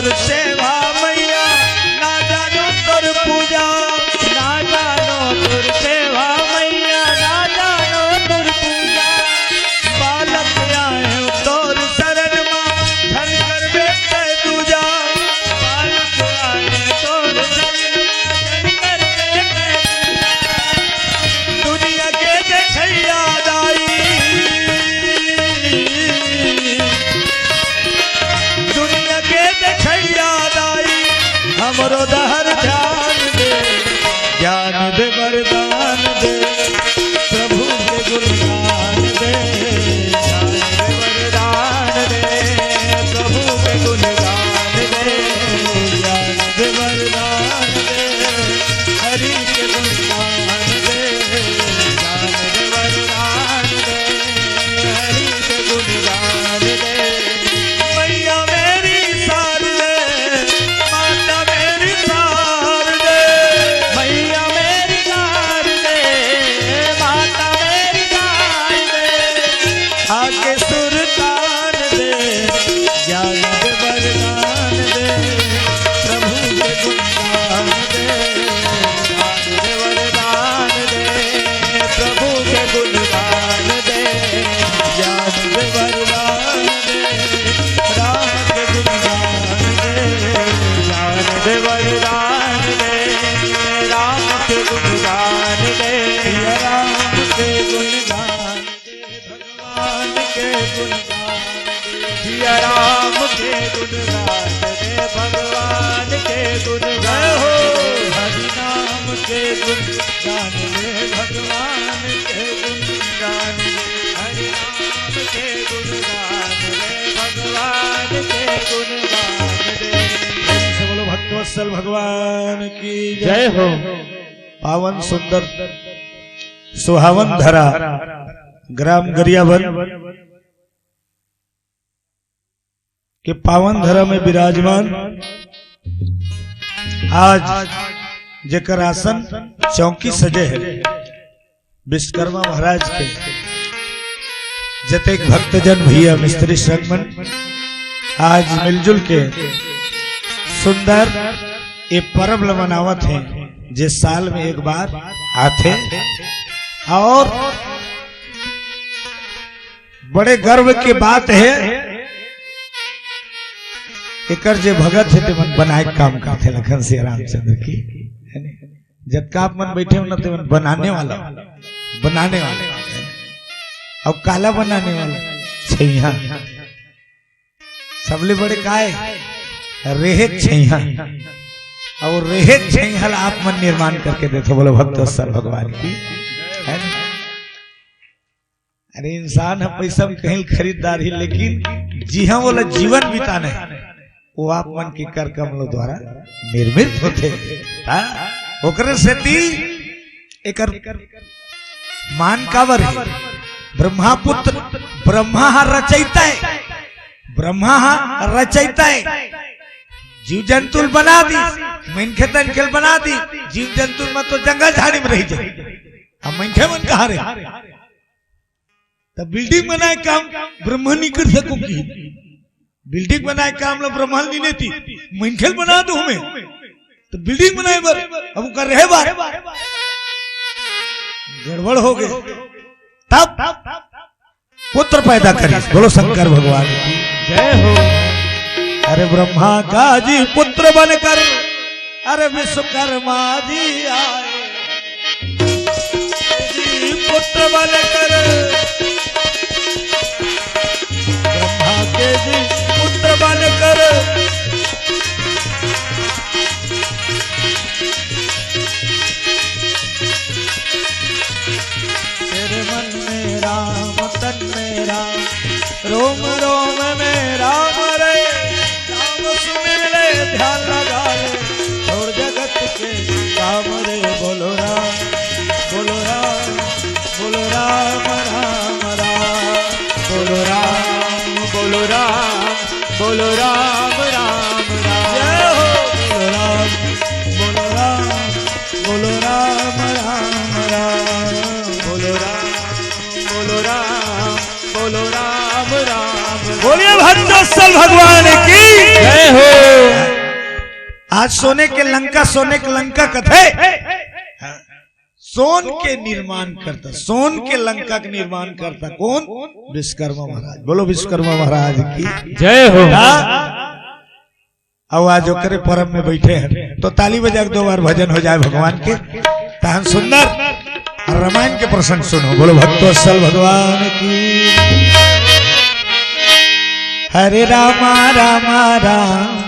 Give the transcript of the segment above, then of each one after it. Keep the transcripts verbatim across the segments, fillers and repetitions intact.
तोर सेवा मैया, ना जानो तोर पूजा, ना जानो तोर सेवा मैया, ना जानो तोर पूजा। बालक आए तोर शरण मा, धन करबे तै दूजा। बालक आए तोर शरण मा, धन करबे तै दूजा। दुनिया के देखैया दाई, दुनिया के देखैया दाई, हमरो डहर ध्यान दे, ज्ञान दे, वरदान दे, प्रभु के गुणगान दे, ज्ञान दे, वरदान दे, प्रभु के गुणगान दे, ज्ञान दे, वरदान दे, हरि के गुणगान दे, ज्ञान दे, वरदान दे, हरि के गुणगान दे। मैया मेरी शारदे, माता मेरी शारदे, मैया मेरी शारदे, माता मेरी शारदे, आके सुरतान दे, ज्ञान दे, वरदान दे, प्रभु के गुणगान दे, ज्ञान दे, वरदान दे, प्रभु के गुणगान दे, ज्ञान दे, वरदान दे, राम के गुणगान दे, ज्ञान दे, वरदान दे, राम के गुणगान दे, राम के गुणगान दे, भगवान के गुणगान दे, सिया राम के गुणगान दे, भगवान के गुणगान हो, हरि नाम के गुणगान दे, भगवान के गुणगान दे, हरि नाम के गुणगान दे, भगवान के गुणगान दे। प्रेम से बोलो भक्तवत्सल भगवान की जय हो। पावन सुंदर सुहावन धरा ग्राम गरियाबंद के पावन धरा में विराजमान आज जेकर आसन चौकी सजे हे विश्वकर्मा महाराज के जतेक भक्तजन भैया मिस्त्री श्रमण आज मिलजुल के सुंदर ये परब ल मनावत हे जे साल में एक बार आथे और बड़े गर्व के बात हे। एकर जे भगत हे ते मन बनाए के काम करथे लखन सिया रामचंद्र की, है नी? जतका आप मन बैठे हो ना ते मन बनाने वाला, बनाने वाला। अब काला बनाने वाला छैहा सबले बड़े काय रेहे छैहा और रेहे छैहा ला आप मन निर्माण करके देथे। बोलो भक्तवत्सल भगवान की, है नी? अरे इंसान ह पैसा में कहीं खरीदार ही, लेकिन जिहा ओला जीवन बिताना हे वो आप मन के कर कमलों द्वारा निर्मित होथे। हाँ? ओकरे सेती एकर मान काबर हे? ब्रह्मापुत्र, ब्रह्मा ह रचयिता हे, ब्रह्मा ह रचयिता हे। जीव जंतु ल बना दी, मनखे तनखे ल बना दी, जीव जंतु मन तो जंगल झाड़ी में रही जाही। अब मनखे मन कहाँ रही? त बिल्डिंग बनाए काम ब्रह्मा नी कर सको कि बिल्डिंग बनाए काम ला ब्रह्मा नी नेती, मनखे ल बना दो हमें। त बिल्डिंग बनाए बर अब ओकर रहे बर गड़बड़ हो गए। तब पुत्र पैदा करिस। बोलो शंकर भगवान की जय हो। अरे ब्रह्मा का जी पुत्र बनकर, अरे विश्वकर्मा जी आए जी पुत्र बनकर, ब्रह्मा के जी पुत्र बनकर। तेरे मन में राम, तन में राम, रोम रोम में राम रे। राम सुमिर ले, ध्यान लगा ले, छोड़ जगत के काम रे। बोलो राम, बोलो राम, बोलो राम, राम, राम। बोलो राम, बोलो राम, बोलो राम, राम, राम। जय हो। बोलो राम, बोलो राम, बोलो राम, राम, राम। बोलो राम, बोलो राम, बोलो राम, राम, राम। बोलिए भक्तवत्सल भगवान की जय हो। आज सोने के लंका, सोने के लंका कथे। हाँ। सोन के निर्माण करता, सोन के लंका के निर्माण करता कौन? विश्वकर्मा महाराज। बोलो विश्वकर्मा महाराज की। जय हो। हाँ। अब आज ओकरे परम में बैठे हैं, तो ताली बजा के दो बार भजन हो जाए भगवान के। तहन सुंदर रामायण के प्रसंग सुनो। बोलो भक्तवत्सल भगवान की। हरे रामा रामा राम,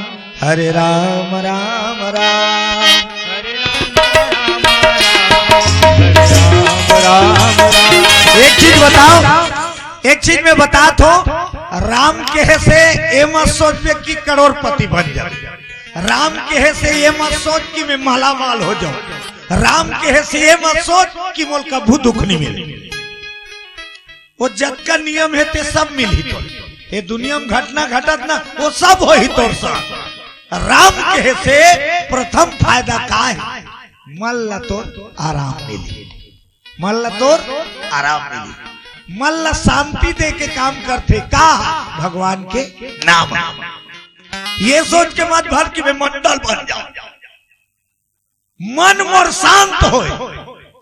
हरे राम राम राम। एक चीज बताओ, एक चीज मैं बतात हों, राम कहे से ये मत सोचबे कि करोड़पति बन जाबे। राम कहे से ये मत सोच कि मैं मालामाल हो जाऊं। राम कहे से ये मत सोच कि मोला कभू दुख नहीं मिले। वो जतका नियम हे ते सब मिलही तोर। ये दुनिया में घटना घटत ना, वो सब होही तोर साथ। राम कहे से प्रथम फायदा का हे? मन ला तोर आराम मिलही। मन ला तोर आराम मिली। मन ला शांति दे के काम करथे का? भगवान के नाम। ये सोच के मत भर कि मैं मंडल बन जाऊं। मन मोर शांत होए,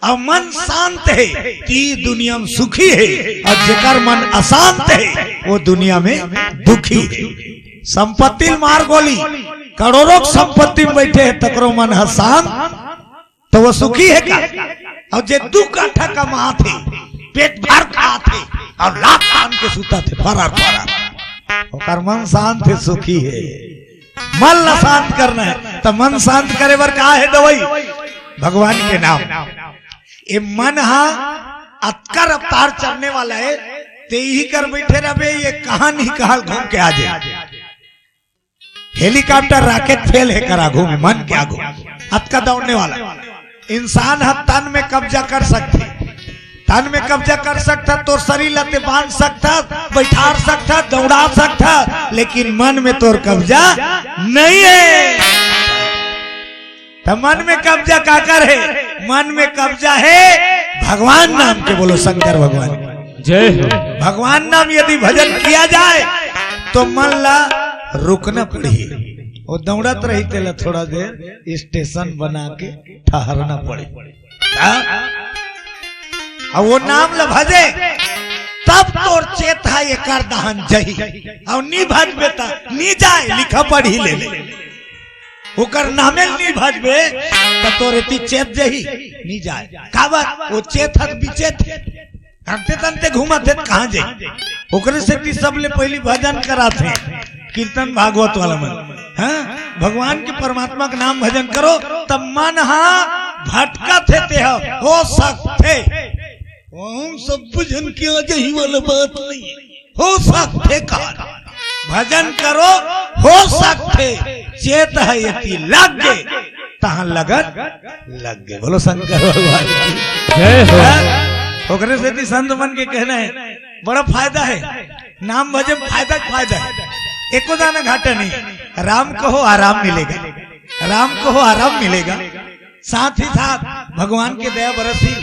अउ मन शांत हे ती दुनिया में सुखी हे, अउ जेकर मन अशांत हे वो दुनिया में दुखी हे। संपत्ति ल मार गोली, करोड़ों के संपत्ति में बैठे हे, तकरो मन ह शांत, तो वो सुखी हे का? अउ जे दू काठा कमात हे, पेट भर खात हे, अउ लात तान के सुतत हे, फरार फरार, ओकर मन शांत हे, सुखी हे। मन ला शांत करना हे, त मन शांत करे बर का हे दवाई? भगवान के नाम। ये मन हा अतका रफ्तार चलने वाला हे, ते इही कर बैठे रहबे, ये कहाँ नहीं कहाँ घूम के आ जाए। हेलीकॉप्टर रॉकेट फेल हे कर आगू में, मन के आगू। अतका दौड़ने वाला इंसान ह तन में कब्जा कर सकथे, तन में कब्जा कर सकथा, तोर शरीर ला ते बांध सकथा, बैठार सकथा, दौड़ा सकथा, लेकिन मन में तोर कब्जा नहीं हे। त मन में कब्जा काकर हे? मन में कब्जा हे भगवान नाम के। बोलो शंकर भगवान। जय हो। भगवान नाम यदि भजन किया जाए तो मन ला रुकना पड़ही, वो दौड़त रही, तेला थोड़ा देर स्टेशन बना के ठहरना पड़ही। हाँ? अउ वो नाम ल भजे, तब तोर चेत ह एकर दहन जही। अउ नी भजबे त नी जाए, लिखा पढ़ी ले ले। ओकर नामे ल नी भजबे, त तोर एती चेत जही, नी जाए। काबर? वो चेत ह बिचेत हे। अंते तंते घूमत हे, कहाँ जाई? ओकरे सेती सबले पहिली भजन कराथे, कीर्तन भागवत वाला मन। हाँ? भगवान के, परमात्मा के नाम भजन करो, तब मन हा भटकत हे, ते ह हो सकथे। ओहू सब भजन के आ जाही वाला बात नहीं हे। हो सकथे का? भजन करो, हो सकथे। चेत ह एती लग गे, तहाँ लगन लग गे। बोलो शंकर भगवान की। जय हो। हाँ? ओकरे सेती संत मन के कहना हे, बड़ा फायदा हे, नाम भजे में फायदा के फायदा हे, एको दाना घाटा नहीं। राम कहो आराम मिलेगा, राम कहो आराम मिलेगा, साथ ही साथ भगवान के दया बरसी,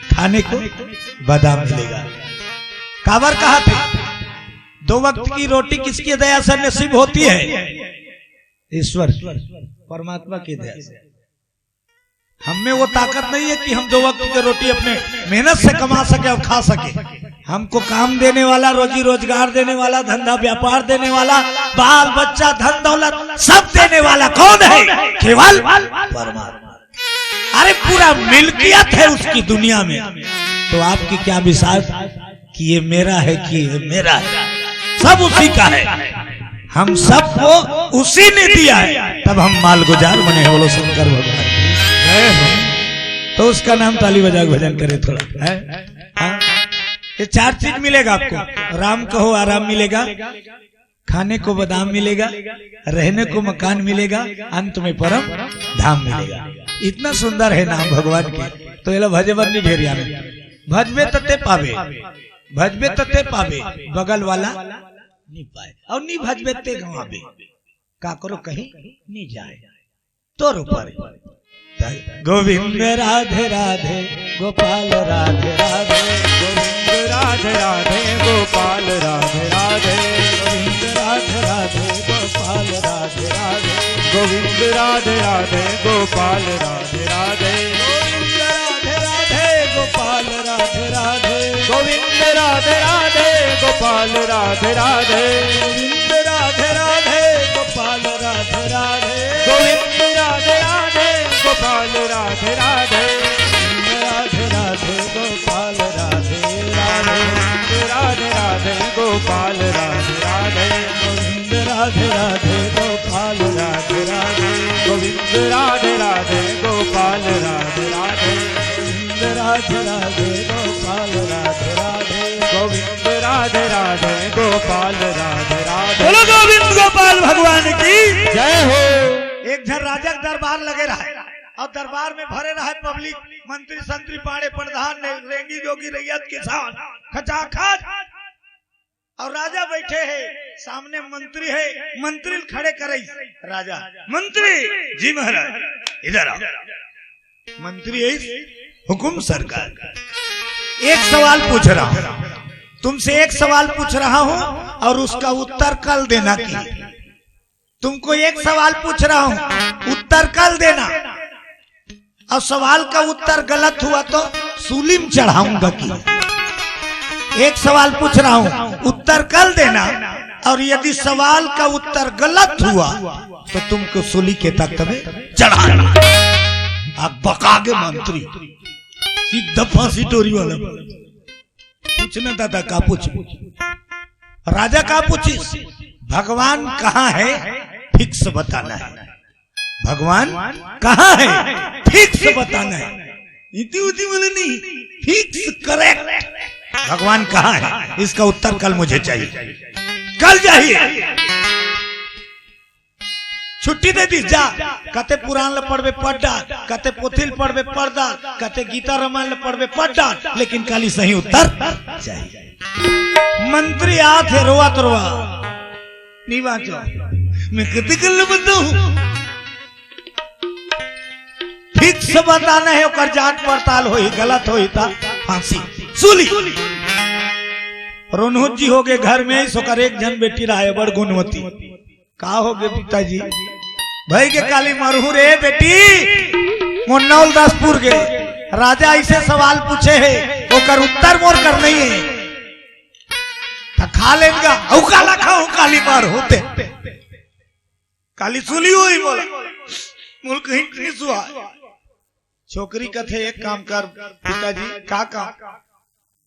खाने को बादाम मिलेगा। काबर कहाथे, दो वक्त की रोटी किसकी दया से नसीब होती है? ईश्वर, परमात्मा की दया से। हम में वो ताकत नहीं है कि हम दो वक्त की रोटी अपने मेहनत से कमा सके और खा सके। हमको काम देने वाला, रोजी रोजगार देने वाला, धंधा व्यापार देने वाला, बाल बच्चा, धन दौलत सब देने वाला कौन है? केवल परमात्मा। अरे, पूरा मिल्कियत है उसकी दुनिया में, तो आपकी क्या विश्वास कि ये मेरा है, कि ये मेरा है? सब उसी का है। हम सबको उसी ने दिया है, तब हम मालगुजार बने हैं। बोलो शंकर भगवान। जय हो। तो उसका नाम ताली बजा के भजन करे थोड़ा, है? हाँ? ये चार चीज मिलेगा आपको। राम कहो आराम मिलेगा, खाने को बादाम मिलेगा, रहने को मकान मिलेगा, अंत में परम धाम मिलेगा। इतना सुंदर है नाम भगवान के। तो एला भजे बर नहीं ढेरिया में, भजबे तते पावे, भजबे तते पावे, बगल वाला नहीं पाए, और नहीं भजबे ते गवाबे, काकरो कहीं नहीं जाए। तोर ऊपर। गोविंद राधे राधे, गोपाल राधे राधे। गोविंद राधे राधे, गोपाल राधे राधे। गोविंद राधे राधे, गोपाल राधे राधे। गोविंद राधे राधे, गोपाल राधे राधे। गोविंद राधे राधे, गोपाल राधे राधे। गोविंद राधे राधे, गोपाल राधे राधे। गोविंद राधे राधे, गोपाल राधे राधे। गोविंद राधे राधे, गोपाल राधे राधे। गोविंद राधे राधे, गोपाल राधे राधे। गोविंद राधे राधे, गोपाल राधे राधे। गोविंद राधे राधे, गोपाल राधे राधे। गोविंद राधे राधे, गोपाल राधे राधे। गोविंद राधे राधे, गोपाल राधे राधे। गोविंद राधे राधे, गोपाल राधे राधे। बोलो गोविंद गोपाल भगवान की जय हो। एक झन राजा के दरबार लगे रहे अउ दरबार में भरे रहे पब्लिक, मंत्री संत्री पाड़े प्रधान ने, रेंगी जोगी रैयत किसान खचाखच। अउ राजा बइठे हे, सामने मंत्री हे, मंत्री ल खड़े करइस राजा। मंत्री जी महाराज, इधर आओ। मंत्री हे, हुकुम सरकार। एक सवाल पूछ रहा हूं, तुमसे एक सवाल पूछ रहा हूं अउ उसका उत्तर कल देना कि तुमको एक सवाल पूछ रहा हूं, उत्तर कल देना। अउ सवाल का उत्तर गलत हुआ तो सूली म चढ़ाऊंगा कि। एक सवाल पूछ रहा हूं, उत्तर कल देना, अउ यदि सवाल का उत्तर गलत हुआ तो तुमको सूली के तख्त में चढ़ाना। अकबका गे मंत्री, सीधा फांसी डोरी वाला। पूछना दादा, का पूछे? राजा का पूछिस, भगवान कहाँ है, फिक्स बताना है। भगवान कहाँ है, फिक्स बताना है। इति उति बोले नहीं, फिक्स करेक्ट। भगवान कहाँ है, इसका उत्तर कल मुझे चाहिए, कल चाहिए। छुट्टी दे दिस, जा। कते पुराण ल पढ़बे, पढ़ डार, कते पोथी ल पढ़बे, पढ़ डार, कते गीता रामायण ल पढ़बे, पढ़ डार, लेकिन काली सही उत्तर चाहिए। मंत्री आथे रोवत रोवत, "नी बांचो, मैं कते कल बताऊं?" फिक्स बताना हे, ओकर जांच पड़ताल होही, गलत होही त फांसी, सूली। रोनहुत जी होगे घर में, ओकर एक झन बेटी रहे, बड़ गुणवती। का होगे पिताजी? भई गे काली मरहूं रे बेटी, मोर नौलदासपुर गे राजा अइसे सवाल पूछे हे, ओकर उत्तर मोर कर नइ हे। त खा लेन गा, अउ काला खाहूं, काली मरहूं ते। काली सूली होही मोला, मोला कहीं नइ सुहाय। छोकरी कथे, "एक काम कर पिताजी।" "का काम?"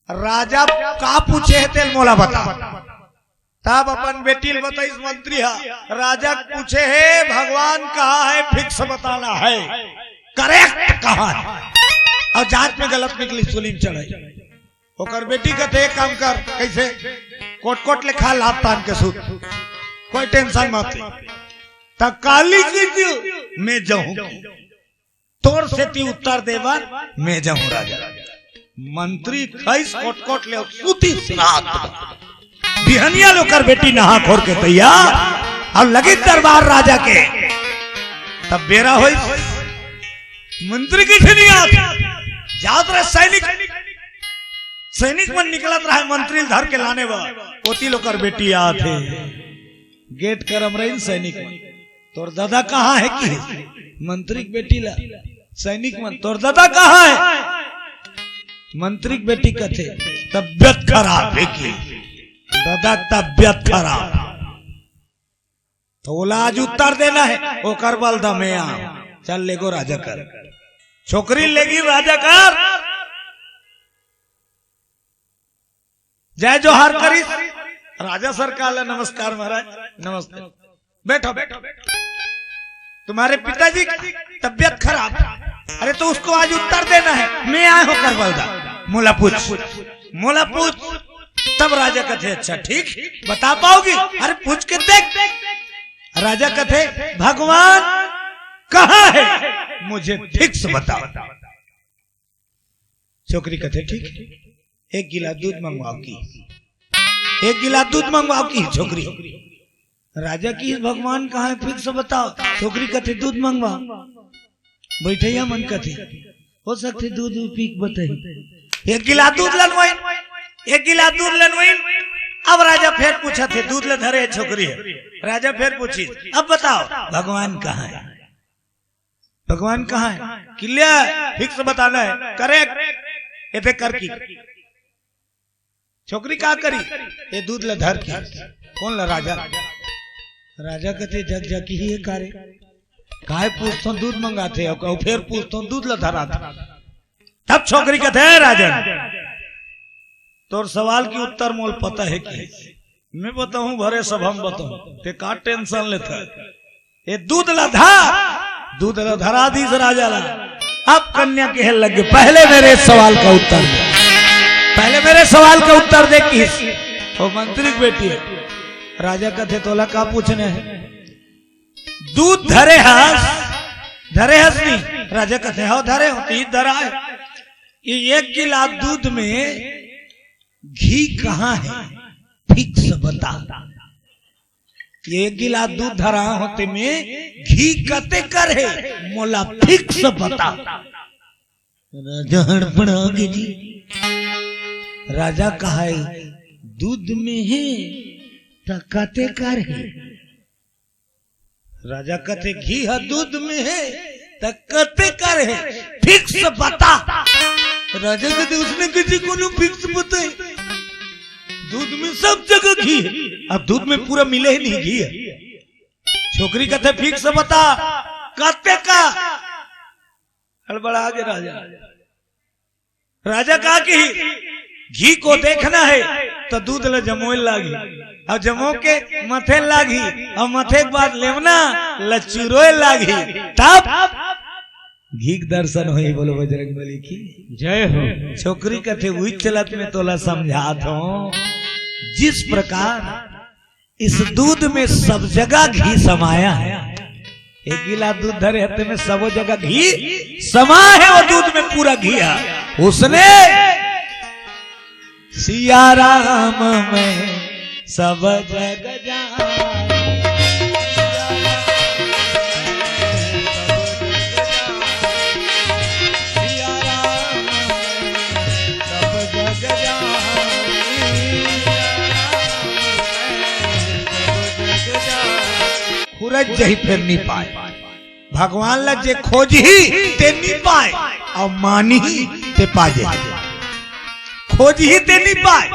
"राजा का पूछे हे तेला मोला बता।" तब अपन बेटी ल बताइस मंत्री ह, "राजा पूछे हे भगवान कहाँ है, फिक्स बताना है, करेक्ट कहाँ है।" अउ जांच में गलत निकलिस, सूली म चढ़ाइस। ओकर बेटी कथे, "एक काम कर।" "कइसे?" "कोट कोट ले खा, लात तान के सूत, कोई टेंशन मत ले।" त काली कहिस, "मैं जाहूं।" तोर सेती उत्तर दे बर मैं जाहूं राजा। मंत्री खाइस कोटकोट ले अउ सूतिस रात। बिहनिया ले ओकर बेटी नहा खोर के तैयार अउ लगिस दरबार राजा के। तब बेरा होइस, मंत्री कइसे नइ आत? जात रहे सैनिक, सैनिक मन निकलत रहे मंत्री ल धर के लाने बर। ओती ले ओकर बेटी आत हे। गेट करम रहिन सैनिक मन। "तोर ददा कहाँ हे?" कहिस मंत्री के बेटी ला। सैनिक मन, "तोर ददा कहाँ हे?" मंत्री के बेटी कथे, "तबियत खराब हे।" कहिस, "ददा तबियत खराब।" त ओला आज उत्तर देना हे, ओकर बल दमे आ। चल लेगो राजा कर। छोकरी लेगिस राजा कर। जय जोहार करिस, राजा सरकार ला नमस्कार महाराज, नमस्ते। "बैठो, बैठो, बैठो। तुम्हारे पिताजी की तबीयत खराब है।" "अरे तो उसको आज उत्तर देना है, मैं आए हूं करबल दा।" "मोला पूछ, मोला पूछ।" तब राजा कथे, "अच्छा ठीक, बता पाओगी?" "अरे पूछ के देख।" राजा कथे, "भगवान कहाँ है, मुझे फिक्स बताओ।" छोकरी कथे, "ठीक है, एक गिलास दूध मंगवाओ।" कहिस, "एक गिलास दूध मंगवाओ।" कहिस छोकरी। राजा कहिस, "भगवान कहाँ है, फिक्स बताओ।" छोकरी कथे, "दूध मंगवाओ।" बइठइया मन कथे, "हो सकथे दूध पी के बताही।" एक गिलास दूध लनवाइन, एक गिलास दूध लनवाइन, अब राजा फेर पूछत हे, दूध ल धरे हे छोकरी ह। राजा फेर पूछिस, "अब बताओ, भगवान कहाँ हे? भगवान कहाँ हे? किल्ले हे, फिक्स बताना हे, करेक्ट।" एदे कर की छोकरी का करी? ए दूध ल धर की। कोन ल? राजा। राजा कथे, "जग जग ही हे का रे? काय पूछथों, दूध मंगाथे, अउ फेर पूछथों, दूध ल धराथे।" तब छोकरी कथे, "राजन, तोर सवाल के उत्तर मोल पता हे कि मैं बताहूं, भरे सभा म बताहूं, ते का टेंशन लेथा?" ए दूध ल धर, दूध ल धरा दीस राजा ल। अब कन्या कहे लगे, "पहले मेरे सवाल का उत्तर दे, पहले मेरे सवाल का उत्तर दे।" किस ओ मंत्री के बेटी हे। राजा कथे, "तोला का पूछना हे?" "दूध धरे हस, धरे हस नहीं?" राजा कथे, "हव धरे हों, तीस धरा हे।" ये एक गिलास दूध में घी कहाँ हे? फिक्स बता। ये एक गिलास दूध धरा हों तेमे घी कते कर हे, मोला फिक्स बता। राजा हड़बड़ा गे जी। राजा कहा हे, "दूध में हे त कते कर हे?" राजा कथे, "घी ह दूध में हे, त कते कर हे? फिक्स बता।" राजा कथे, "उसने किसी को नु फिक्स बताए, दूध में सब जगह घी हे।" अब दूध में पूरा मिले ही नहीं घी हे। छोकरी कथे, "फिक्स बता, कते का?" हड़बड़ा गे राजा। राजा का किही, "घी को देखना हे त दूध ल जमोए लागही, अउ जमो के मथे लागही, अउ मथे के बाद लेवना ल चुरोए लागही, तब घी के दर्शन होही।" बोलो बजरंग बली की जय हो। छोकरी कथे, "उही चलत में तोला समझात हों, जिस प्रकार इस दूध में सब जगह घी समाया है।" एक गिलास दूध धरे हते में सबो जगह घी समा है, वो दूध में पूरा घी है। उसने सिया राम में सब जग जान, सिया राम में सब जग जान। खुरज जही फेर नी पाए। भगवान ला जे खोजही ते नी पाए, अउ मानही ते पा जाही। खोजही ते नी पाए,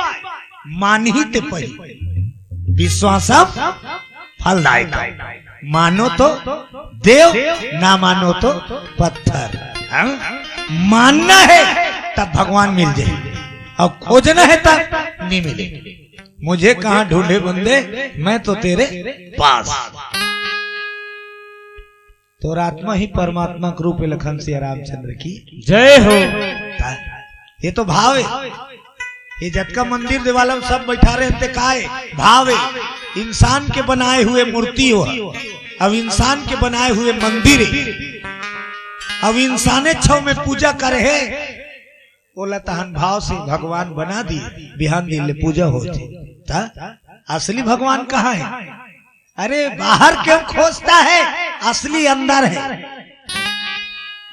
मानही ते पाही। विश्वासम फलदायक। मानो तो देव, ना मानो तो पत्थर। हाँ? मानना है तब भगवान मिल जाए, अउ खोजना है तब नी मिले। मुझे कहाँ ढूंढे बंदे, मैं तो तेरे पास। तोर आत्मा ही परमात्मा के रूप हे लखन सिया रामचंद्र की जय हो। ये तो भाव हे। ये जतका मंदिर देवाला में सब बैठा रहे ते का हे? भाव हे। इंसान के बनाए हुए मूर्ति हो, अब इंसान के बनाए हुए मंदिर हे, अब इंसाने छव में पूजा करे हे, ओला तहन भाव से भगवान बना दी, बिहान दिन ले पूजा होथे। त असली भगवान कहाँ हे? अरे, बाहर क्यों खोजता है, असली अंदर है।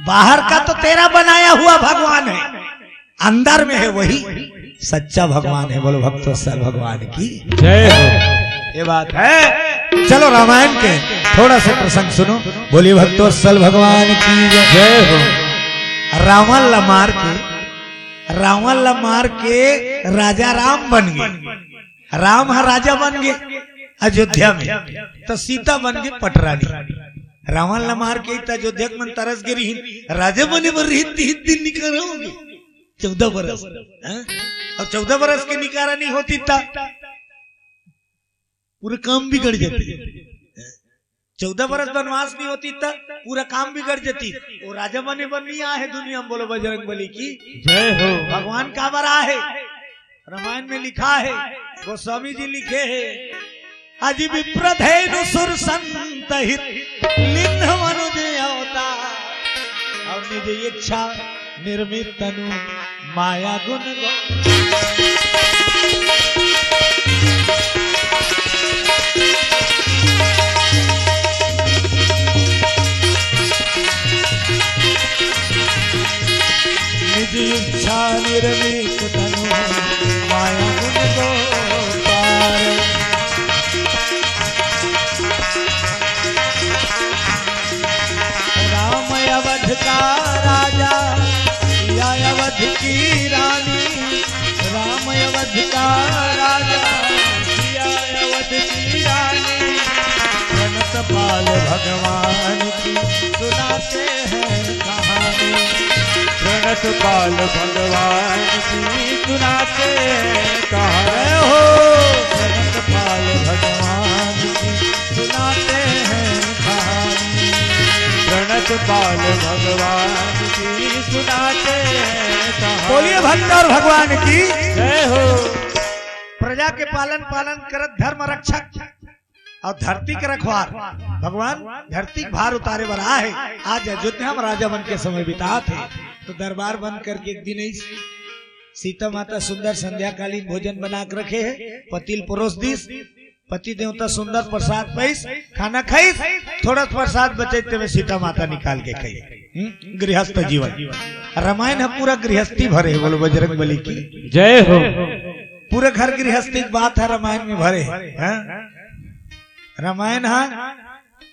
बाहर का तो तेरा बनाया हुआ भगवान है, अंदर में है वही सच्चा भगवान है। बोलो भक्तवत्सल भगवान की जय हो। ये बात है। चलो रामायण के थोड़ा सा प्रसंग सुनो। बोलिए भक्तवत्सल भगवान की जय हो। रावण ला मार के, रावण ला मार के राजा राम बन गे। राम ह राजा बन गे अयोध्या में, त सीता बन गे पटरानी। रावण ला मार के त अयोध्या के मन तरस गे रिहिन, राजा बने बर रिहिन, तीस दिन निकारा होगे, चौदह बरस, हाँ? अउ चौदह बरस के निकारा नहीं होती त पूरा काम बिगड़ जाती। चौदह बरस बनवास नहीं होती त पूरा काम बिगड़ जाती। वो राजा बने बर नहीं आए हे दुनिया में, बोलो बजरंग बली की जय हो। भगवान काबर आए हे? रामायण में लिखा है, गोस्वामी जी लिखे हैं, "अजि विप्र धेनु सुर संत हित, लीन्ह मनुज अवतार।" अउ निज इच्छा निर्मित तनु माया गुण गो। निज इच्छा निर्मित तनु माया गुण गो। की रानी, प्रणत पाल भगवान की सुनाते हैं कहानी। प्रणत पाल भगवान की सुनाते हैं कहानी। हो, प्रणत पाल भगवान की सुनाते हैं कहानी। प्रणत पाल भगवान की सुनाते हैं कहानी। बोलिए भंडार भगवान की। जय हो। प्रजा के पालन, पालन करत धर्म रक्षक अउ धरती के रखवार भगवान धरती के भार उतारे बर आए हे। आज अयोध्या म राजा बन के समय बितात हे, त दरबार बंद करके एक दिन अइस सीता माता सुंदर संध्याकालीन भोजन बना के रखे हे, पति ल परोस दिस, पति देवता सुंदर प्रसाद पाइस, खाना खाइस, थोड़ा प्रसाद बचे तेमे सीता माता निकाल के खाइस। हम्म, गृहस्थ जीवन, रामायण ह पूरा गृहस्थी भरे हे। बोलो बजरंग बली की। जय हो। पूरे घर गृहस्थी के बात ह रामायण में भरे हे, हैं? रामायण ह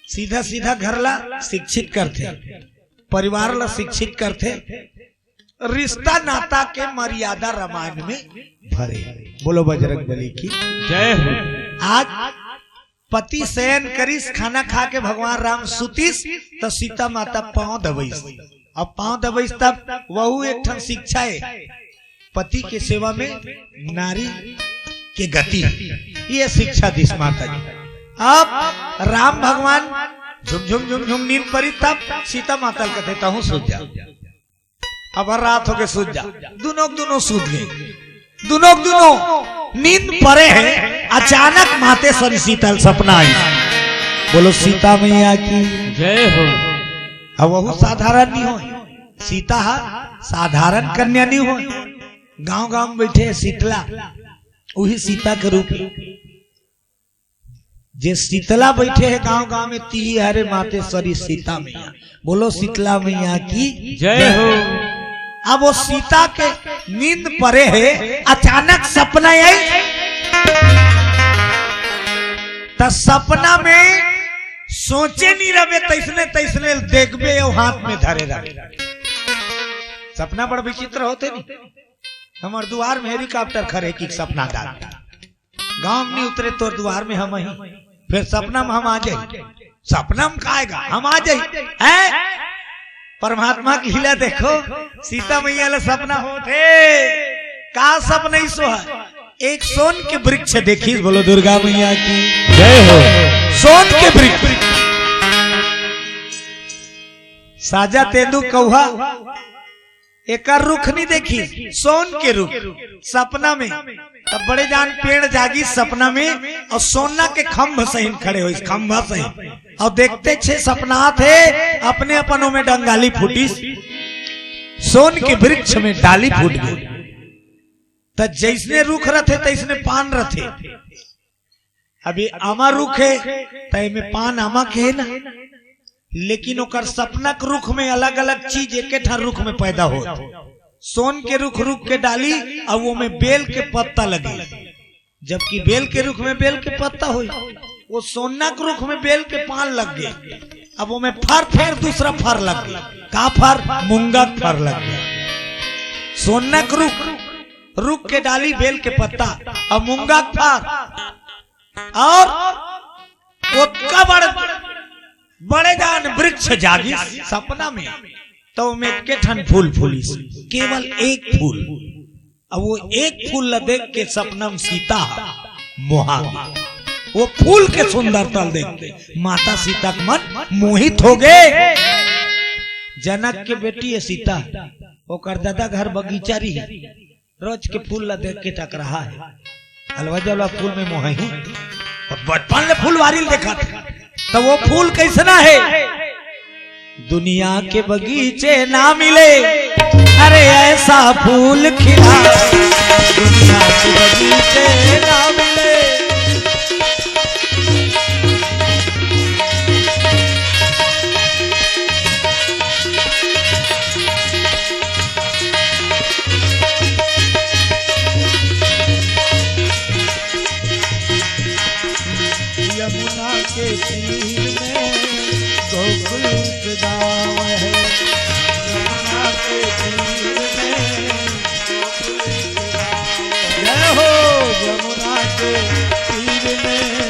सीधा सीधा घर ला शिक्षित करथे, परिवार ला शिक्षित करथे, रिश्ता नाता के मर्यादा रामायण में भरे हे। बोलो बजरंग बली की। जय हो। आज पति शयन करिस, खाना खा के भगवान राम सुतिस, त सीता माता पांव दबइस। अब पांव दबइस तब वहू एक ठन शिक्षा हे, पति के सेवा में नारी के गति, ये शिक्षा दिस माता जी। अब राम भगवान झुम झुम झुम झुम नींद परी, तब सीता माता ल कथे, "तहूं सुत जा।" अब हर रात होके सुत जा, दुनों के दुनों सुत गे। दुनों के दुनों नींद परे हे, अचानक मातेश्वरी सीता ल सपना आइस। बोलो सीता मैया की। जय हो। अब वहू साधारण नहीं होय, सीता ह साधारण कन्या नहीं होय। गांव गांव में बइठे हे शीतला, उही सीता के रूप। जे शीतला बइठे हे गांव गांव में, तिही हरे मातेश्वरी सीता मैया। बोलो शीतला मैया की। जय हो। अब वो सीता के नींद परे हे, अचानक सपना आइस, त सपना में सोचे नहीं रहे, तइसने तइसने देखबे, अउ हाथ में धरे रहे। सपना बड़ विचित्र होथे नहीं। हमर दुआर में हेलीकॉप्टर खड़े कि सपना डाल, गांव में नहीं उतरे, तोर दुआर में हम ही, फिर सपना में हम आ जाई। सपना में का आय गा, हम आ जाई, हैं? परमात्मा के लीला देखो, सीता मैया ला सपना होथे। का सपना आइस हे? एक सोन के वृक्ष देखिस। बोलो दुर्गा मैया की। जय हो। सोन के वृक्ष। साजा तेंदू कौहा एकर रुख नहीं देखिस, सोन के रुख। सपना में तब बड़े जान पेड़ जागिस सपना में, अउ सोना के खंभ सहिन खड़े होइस, खंभा सहिन। अउ देखते छे सपना आथे, अपने अपन ओमे डंगाली फूटिस, सोन के वृक्ष में डाली फूट गे। त जइसने रुख रथे, तइसने पान रथे। अभी आमा रुख हे, त एमे पान आमा के हे ना, लेकिन ओकर सपना के रुख में अलग-अलग चीज एके ठा रुख में पैदा होत। सोन के रुख, रुख के डाली, अउ ओमे बेल के पत्ता लगे, जबकि बेल के रुख में बेल के पत्ता होई, वो सोना के रुख में बेल के पान लग गे। अब ओमे फर फेर दूसरा फर लग गे। का फर? मूंगा के फर लग गे। सोना के रुख, रुख के डाली, बेल के पत्ता, अउ मूंगा के फर, अउ ओतका बड़, बड़े जान वृक्ष जागिस सपना में, त ओमे एके ठन फूल फूलिस, केवल एक फूल। अब वो एक फूल ला देख के सपना में सीता ह मोहा गे। वो फूल के सुंदरता ल देख के माता सीता के मन मोहित हो गे। जनक के बेटी हे सीता, ओकर ददा घर बगीचा रही, रोज के फूल ला देख के टकराहा हे, अलवा जलवा फूल में मोहाही। अउ बचपन ले फुलवारी ल देखत हे, त वो फूल कइसना हे? दुनिया के बगीचे ना मिले, अरे ऐसा फूल खिला। दुनिया के बगीचे ना मिले। यमुना के तीर में गोकुल के गाँव है। यमुना के तीर में गोकुल के गाँव है। जय हो। यमुना के तीर में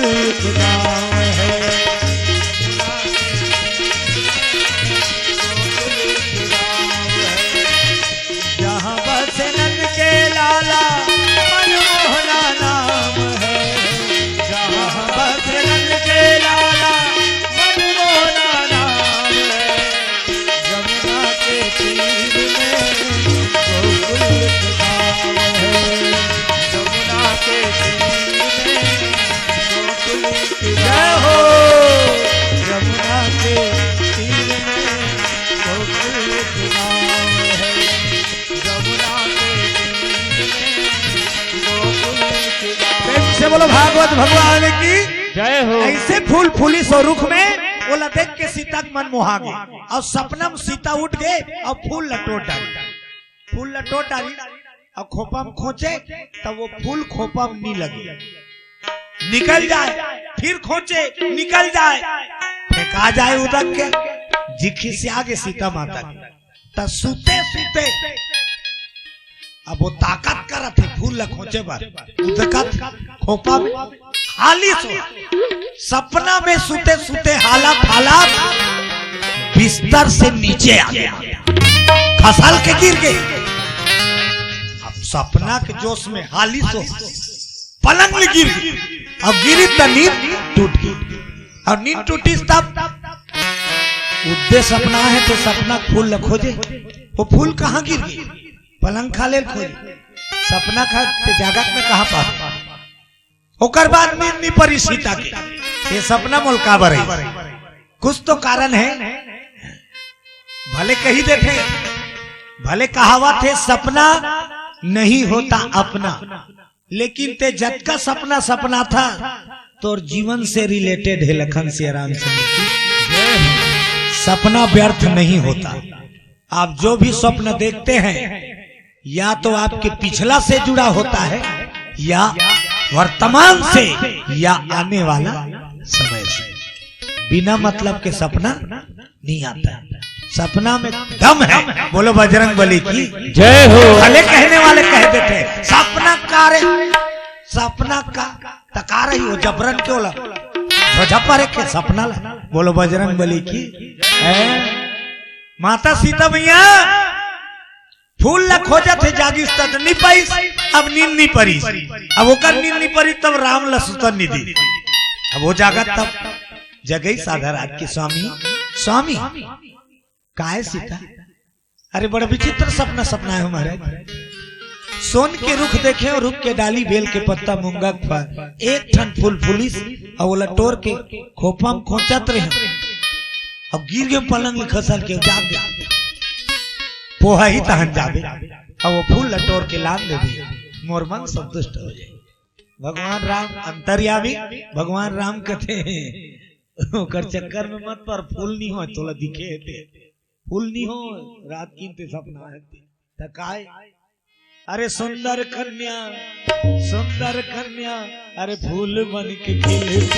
गाँव है, जहाँ बस नंद के लाला मनमोहना नाम है, जहाँ बस नंद के लाला मनमोहना नाम है। जमुना के तीर में गोकुल के गाँव है, जमुना के तीर में गोकुल के गाँव हो। जमुना के तीर में गोकुल के गाँव है, जमुना के तीर में गोकुल के गाँव। प्रेम से बोलो भागवत भगवान की जय हो। ऐसे फूल फूलिस ओ रुख में, ओला देख के सीता के मन मोहा गे। अउ सपना में सीता उठ गे अउ फूल ल टोर डारी, फूल ल टोर डारी अउ खोपा में खोंचे, त ओ फूल खोपा में नी लगे, निकल जाय, फिर खोंचे, निकल जाय, फेंका जाय उदक के। जी खिसिया गे सीता माता के, त सुते सुते अब ओ ताकत करत हे फूल ल खोंचे बर, उदकत खोपा में हालिस ओ। सपना में सुते सुते हालत हालत बिस्तर से नीचे आ गे, खसल के गिर गे। अब सपना के जोश में हालिस ओ पलंग ले गिर गे, अब गिरी त नींद टूट गे, अउ नींद टूटिस तब उद्देश्य सपना हे त सपना के फूल ल खोजे, ओ फूल कहाँ गिर गे? पलंग खाल्हे ल खोजे, सपना खा के जागत में कहाँ पाबे? ओकर बाद नींद नी परिस सीता के, ये सपना मोला काबर आइस? कुछ तो कारण हे, भले कहि देथे, भले कहावत हे, सपना नहीं होता अपना, लेकिन तैं जतका सपना सपनाथस, तोर जीवन से related हे लखन सियाराम संग। सपना व्यर्थ नहीं होता। आप जो भी स्वप्न देखते हैं, या तो आपके पिछला से जुड़ा होता है, या वर्तमान से, या आने वाला समय से। बिना मतलब के सपना नहीं आता है। सपना में दम है। बोलो बजरंग बली की जय हो। भले कहने वाले कह देथे, "सपना का रे, सपना का, त का रही हो, जबरन क्यों ला, ध्वजा पर के सपना ला।" बोलो बजरंग बली की। हैं? माता सीता मैया फूल ला खोजत हे, जागिस त नी पाइस, अब नींद नी परिस, अब ओकर नींद नी परिस, तब राम ला सुतन नी दी, अब ओ जागत तब जगइस आधा रात के, "स्वामी, स्वामी, काय सीता?" "अरे बड़ा विचित्र सपना सपनाए हों महाराज। सोन के रुख देखेंव, रुख के डाली, बेल के पत्ता, मुंगा के फर, एक ठन फूल फूलिस, अउ ओला टोर के खोपा म खोंचत रहेंव, अब गिर गेंव पलंग ले खसल के, जाग गेंव। पोहाही तहन जाबे, अउ ओ फूल ला टोर के लान देबे, मोर मन संतुष्ट हो जाही।" भगवान राम अंतर्यामी, भगवान राम कथे, "ओकर चक्कर में मत पर, फूल नी होय, तोला दिखे हे ते, फूल नी होय, रात किन ते सपना हे ते।" त काय? "अरे सुंदर कन्या, सुंदर कन्या, अरे फूल बन के खिलती,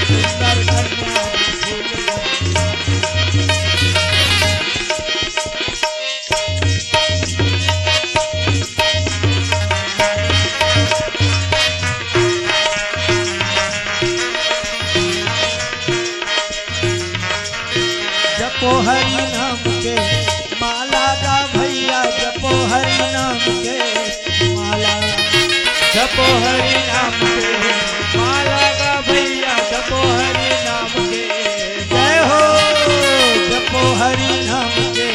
सुंदर कन्या, फूल बन के खिलती।" जपो हरि नाम के माला गा भैया, जपो हरि नाम के माला, जपो हरि नाम के माला गा भैया, जपो हरि नाम के। जय हो। जपो हरि नाम के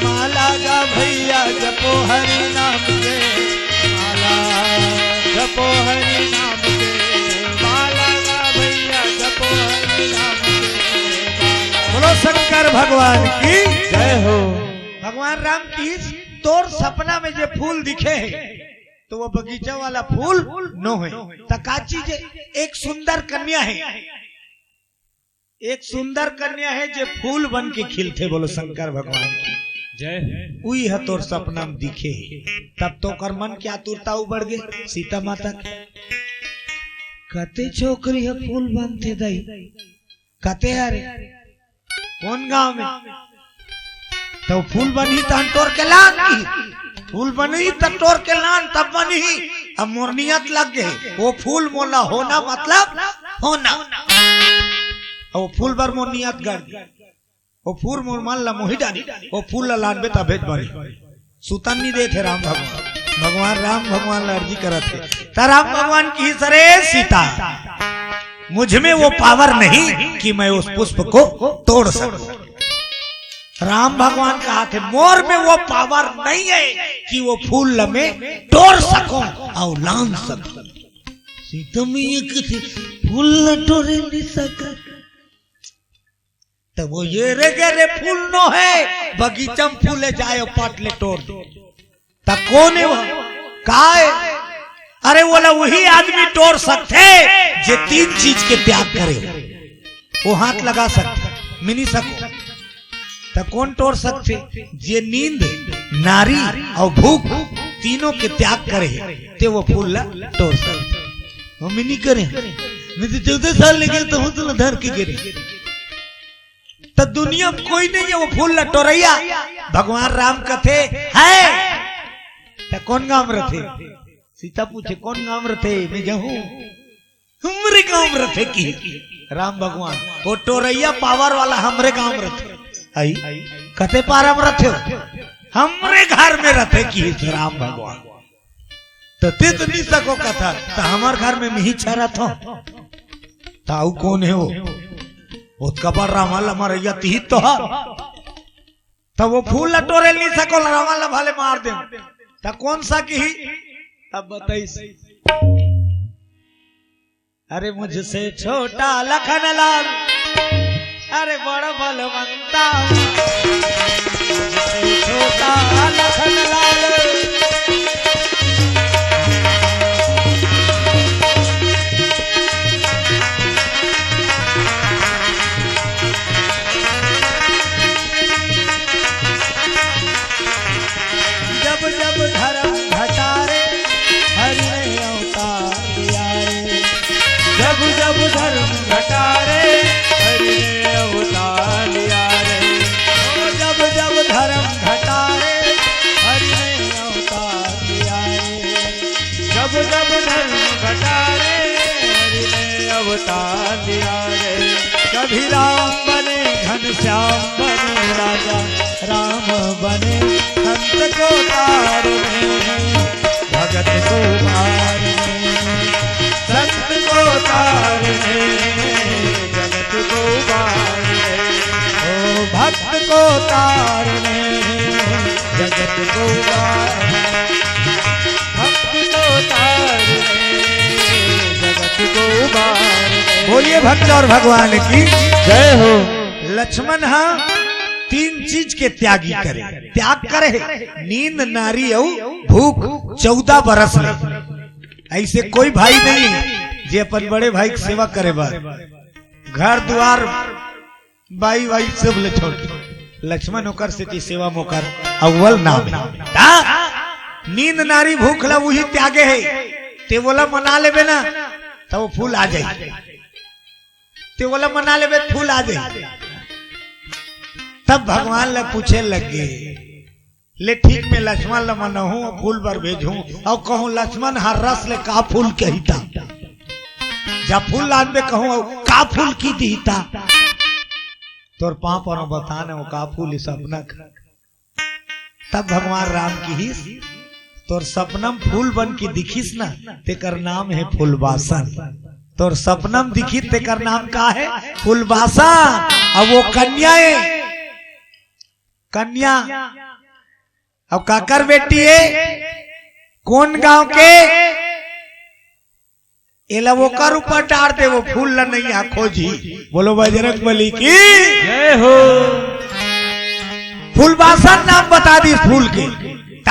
माला गा भैया, जपो हरि नाम के माला, जपो हरि नाम के माला गा भैया, जपो हरि नाम के माला। बोलो शंकर भगवान की जय हो। भगवान राम की, तोर सपना में जे फूल दिखे हे, त ओ बगीचा वाला फूल नो हे, त का चीज हे? एक सुंदर कन्या हे, एक सुंदर कन्या हे जे फूल बन के खिलथे। बोलो शंकर भगवान की जय। उही ह तोर सपना में दिखे हे। तब तो ओकर मन के आतुरता उबड़ गे सीता माता के। कते छोकरी ह फूल बनथे दाई, कते हरे, कोन गांव में? त ओ फूल बनही तहन टोर के लान की, फूल बनही त टोर के लान, तब बनही। अब मोर नियत लग गे, ओ फूल मोला होना मतलब हो ना। अउ फूल बर मोर नियत गड़ गे। ओ फूल मोर मन ला मोही डारी, ओ फूल ला लानबे तभेच बनी। सुतन नी देथे राम भगवान, भगवान राम भगवान ला अर्जी करत हे। त राम भगवान किहिस, "अरे सीता, मुझ में वो पावर नहीं कि मैं उस पुष्प को तोड़ सकूं।" राम भगवान कहत हे, "मोर में वो पावर नहीं है कि वो फूल ला मैं तोड़ सकूं अउ लान सकूं।" सीता मैया कथे, "फूल ला टोरे नी सकत।" त ओ ये रे गे रे फूल नो हे, बगीचा म फूल हे, जाय अउ पट ले टोर दे। त कोन हे ओ? काय? अरे ओला उही आदमी टोर सकथे जे तीन चीज के त्याग करे हो। ओ हाथ लगा सकथे, मिनी सको। त कोन टोर सकथे? जे नींद, नारी अउ भूख तीनों के त्याग करे हे, ते ओ फूल ला टोर सकथे। ओ मिनी करे, मैं तो चौदह साल ले गे त हूं, तोला धर के गे रेहेंव। त दुनिया म कोई नहीं हे ओ फूल ला टोरइया। भगवान राम कथे हे, त कोन गांव म रथे? सीता पूछे, "कोन गांव म रथे? मैं जाहूं।" "हमरे गांव म रथे," किहिस राम भगवान। ओ टोरइया पावर वाला हमरे गांव म रथे। अई, कते पारा म रथे? "हमरे घर म रथे," किहिस राम भगवान। त ते तो नी सको कथा, त हमर घर म मिही छरत हो। त अउ कोन हे ओ? ओतका बड़ रावण ला मरइया तिही तो हर। त ओ फूल ला टोरे नी सको, रावण ला भले मार दे। त कोन सा किही? अब बताइस। अरे मुझसे छोटा लखन लाल, अरे बड़ बलवंता। मुझसे छोटा लखन लाल। जब जब धर्म घटा रे, हरि ने अवतार लिया रे। जब जब धर्म घटा रे, हरि ने अवतार लिया रे। ओ जब जब धर्म घटा रे, हरि ने अवतार लिया रे। जब जब धर्म घटा रे, हरि ने अवतार लिया रे। कभी राम बने, घनश्याम बने, राजा राम बने, संत को तारने, भगत को मारने, संत को तारने, जगत को मारने, ओ भक्त को तारने, जगत को मारने, भक्त को तारने, जगत को मारने। बोलिए भक्त और भगवान की जय हो। लक्ष्मण हा तीन चीज के त्यागी करे, त्याग करे हे, नींद, नारी अउ भूख, चौदह बरस ले। अइसे कोई भाई नहीं हे जे अपन बड़े भाई के सेवा करे बर घर दुवार, बाई वाई सब ले छोड़ के। लक्ष्मण ओकर सेती सेवा म ओकर अव्वल नाम हे। त नींद, नारी, भूख ला उही त्यागे हे, ते ओला मना लेबे ना, त ओ फूल आ जाही। ते ओला मना लेबे, फूल आ जाही। तब भगवान ला पूछे लगे, "ले ठीक, मैं लक्ष्मण ला मनाहूं, फूल बर भेजहूं, अउ कहूं लक्ष्मण हर रस ले का फूल कहिता? जा फूल लानबे कहूं, अउ का फूल की दिहिता? तोर पांव परो बता न, ओ का फूल इस सपना का?" तब भगवान राम किहिस, "तोर सपना म फूल बन के दिखिस ना, तेकर नाम हे फूलबासन। तोर सपना म दिखिस, तेकर नाम का हे? फूलबासन। अब ओ कन्या हे, कन्या। अब काकर बेटी हे? कोन गांव के?" एला ओकर ऊपर डार दे, ओ फूल ला नइ आ खोजही। बोलो बजरंग बली की जय हो। फूलबासन नाम बता दिस फूल के। त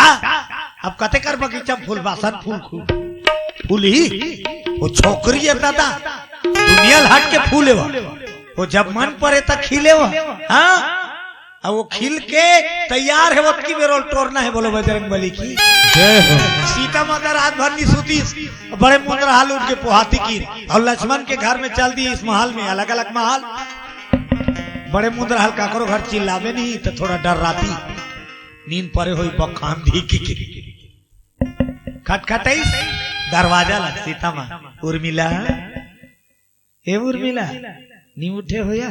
अब कतेकर बगीचा म फूलबासन फूल खू-, फूलही? ओ छोकरी हे दादा, दुनिया ल हट के फूले हे ओ। ओ जब मन परे त खिले हे ओ। हां? अब ओ खिल के तैयार हे, ओतकी बेर ओला टोरना हे। बोलो बजरंग बली की जय हो। सीता माता रात भर नी सुतिस, बड़े मुंदरहा ल उठ के पोहाती किन, अउ लक्ष्मण के घर म चल दिस महल म, अलग-अलग महल। बड़े मुंदरहा ल काकरो घर चिल्लाबे नहीं त थोड़ा डर्राती, नींद परे होही बखान दिही कि, कि। खटखटइस दरवाजा ला सीता मां, "उर्मिला, ए उर्मिला, नी उठे हो या?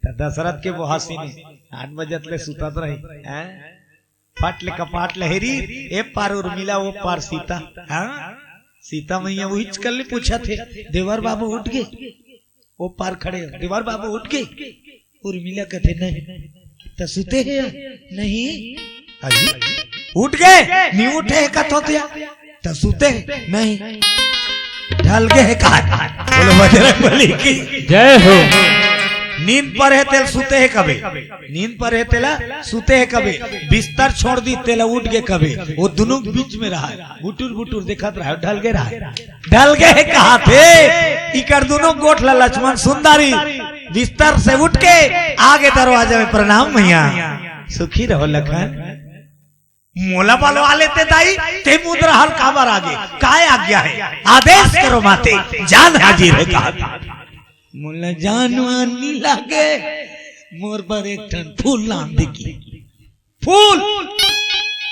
त दशरथ के बोहासी ने आठ बजत ले सुतत रही, हैं? फट ले कपाट लहेरी, ए पार उर्मिला, ओ पार सीता। हाँ? सीता मैया उहिच कल ले पूछत हे, देवर बाबू उठ गे? ओ पार खड़े हो, देवर बाबू उठ गे? उर्मिला कथे, नहीं। त सुते हे? नहीं। अरे, उठ गे? नी उठे हे कथो ते? त सुते हे? नहीं। ढल गे हे कहा? बोलो बजरंग बली की जय हो। नींद पर हे तेल सुते हे कबे? नींद पर हे तेला सुते हे कबे? बिस्तर छोड़ दी तेला उठ गे कबे? वो दोनों के बीच में रहा है, बुटुर बुटुर देखत रहा है, ढल गे रहा है। ढल गे हे कहा थे, इकर दोनों गोठ ला लक्ष्मण सुंदरी बिस्तर से उठ के आगे दरवाजा में, प्रणाम मैया, सुखी रहो लखन। मोला बलवा लेते दाई, ते मुंद रहल काबर आगे, काय आज्ञा हे? आदेश करो माते, जान हाजिर हे कहा। मोला जान वान नी लागे, मोर बर एक ठन फूल लान दे की। फूल,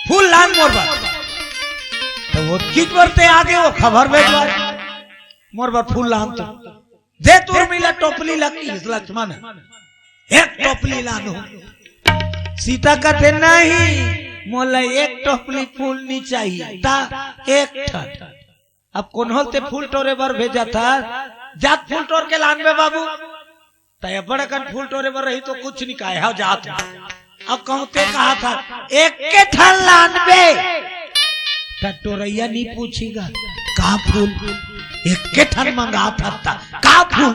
फूल लान मोर बर। त वो कित बर ते आगे वो खबर भेजवा, मोर बर फूल लान तो। दे त उर्मिला टोपली लगी इस लक्ष्मण, एक टोपली लानहूं। सीता कथे, नहीं, मोला एक टोपली फूल नी चाहिए, त एक ठन। अब कोन्हो ल ते फूल टोरे बर भेजत हस, जा त फूल टोर के लानबे बाबू। त अब्बड़ अकन फूल टोरे बर रही त कुछ नी कहे, हव जात हूं। अब कहूं ते कहा था, एक के ठन लानबे। त टोरइया नी पूछी गा, का फूल? एक के ठन मंगात हस त, का फूल?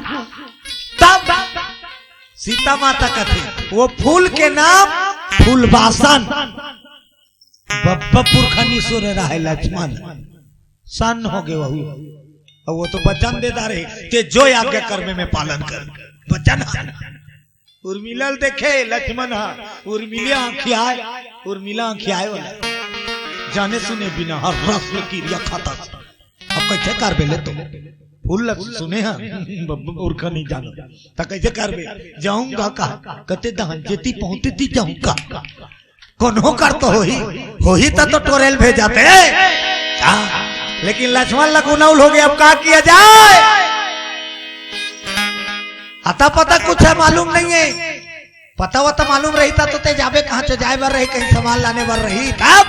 तब सीता माता कथे, वो फूल के नाम फूलबासन। बब्बा पुरखा नी सुने रहे लक्ष्मण, सन्न हो गे वहू। अब वो तो वचन दे डारे, ते जो आज्ञा करबे मैं पालन कर। वचन हा। उर्मिला ल देखे लक्ष्मण हा, उर्मिला आंखियाए, उर्मिला आंखियाए वाला। जाने सुने बिना हर रस ल किरिया खाता। अब कैसे करबे ले तो? फूल ल सुने हा, बब्बा पुरखा नी जानो। त कैसे करबे? जाऊंगा कहा, कते दहन जेती पहुंचती जाऊंगा। कोनो कर तो होही, होही त तो टोरे ल भेजते। हाँ, लेकिन लक्ष्मण ल गुनौल हो गे, अब का किया जाए? अता पता कुछ हे मालूम नहीं हे, पता वता मालूम रहिता तो ते जाबे कहाँ, च जाए बर रही, कहीं सामान लाने बर रही, तब,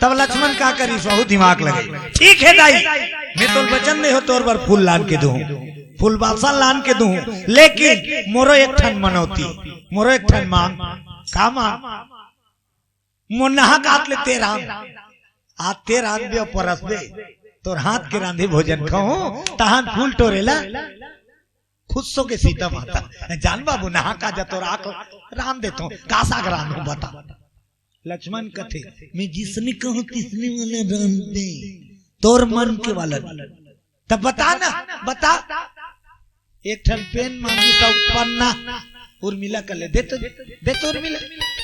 तब लक्ष्मण का करी, सहू दिमाग लगे। ठीक हे दाई, मैं तोल वचन दे हों तोर बर फूल लान के दूं, फूलबासन लान के दूं, लेकिन मोरो एक ठन मनौती, मोरो एक ठन मांग। का मांग? मोर नहाक आत ले ते रांध, आज ते रांधबे अउ परसबे, तोर हाथ के रांधे भोजन खाहूं, तहान फूल टोरे ला खुश हो के सीता माता, जान बाबू नहाक आ जा, तोर आंख रांध देथों, का साग रांधहूं बता। लक्ष्मण कथे, मैं जिसने कहूं तिसने वाला रांध दे, तोर मन के वाला। तब बता ना, बता। एक ठन पेन मांगी त पन्ना, उर्मिला कले, दे तो, दे तो उर्मिला।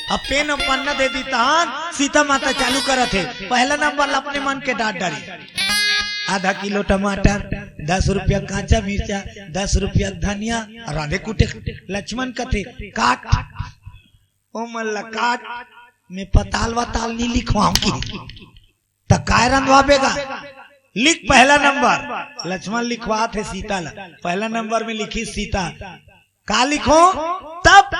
अब पेन अउ पन्ना दे दी तहान सीता माता चालू करत हे। पहला नंबर ला अपने मन के डांट डारी। आधा किलो टमाटर, दस रुपया कांचा मिर्चा, दस रुपया धनिया, अउ रांधे कूटे। लक्ष्मण कथे, काट, ओ मन ला काट, मैं पताल वताल नी लिखवाऊं की। त काय रंधवाबे गा? लिख पहला नंबर। लक्ष्मण लिखवात हे सीता ला। पहला नंबर में लिखिस सीता। का लिखों? तब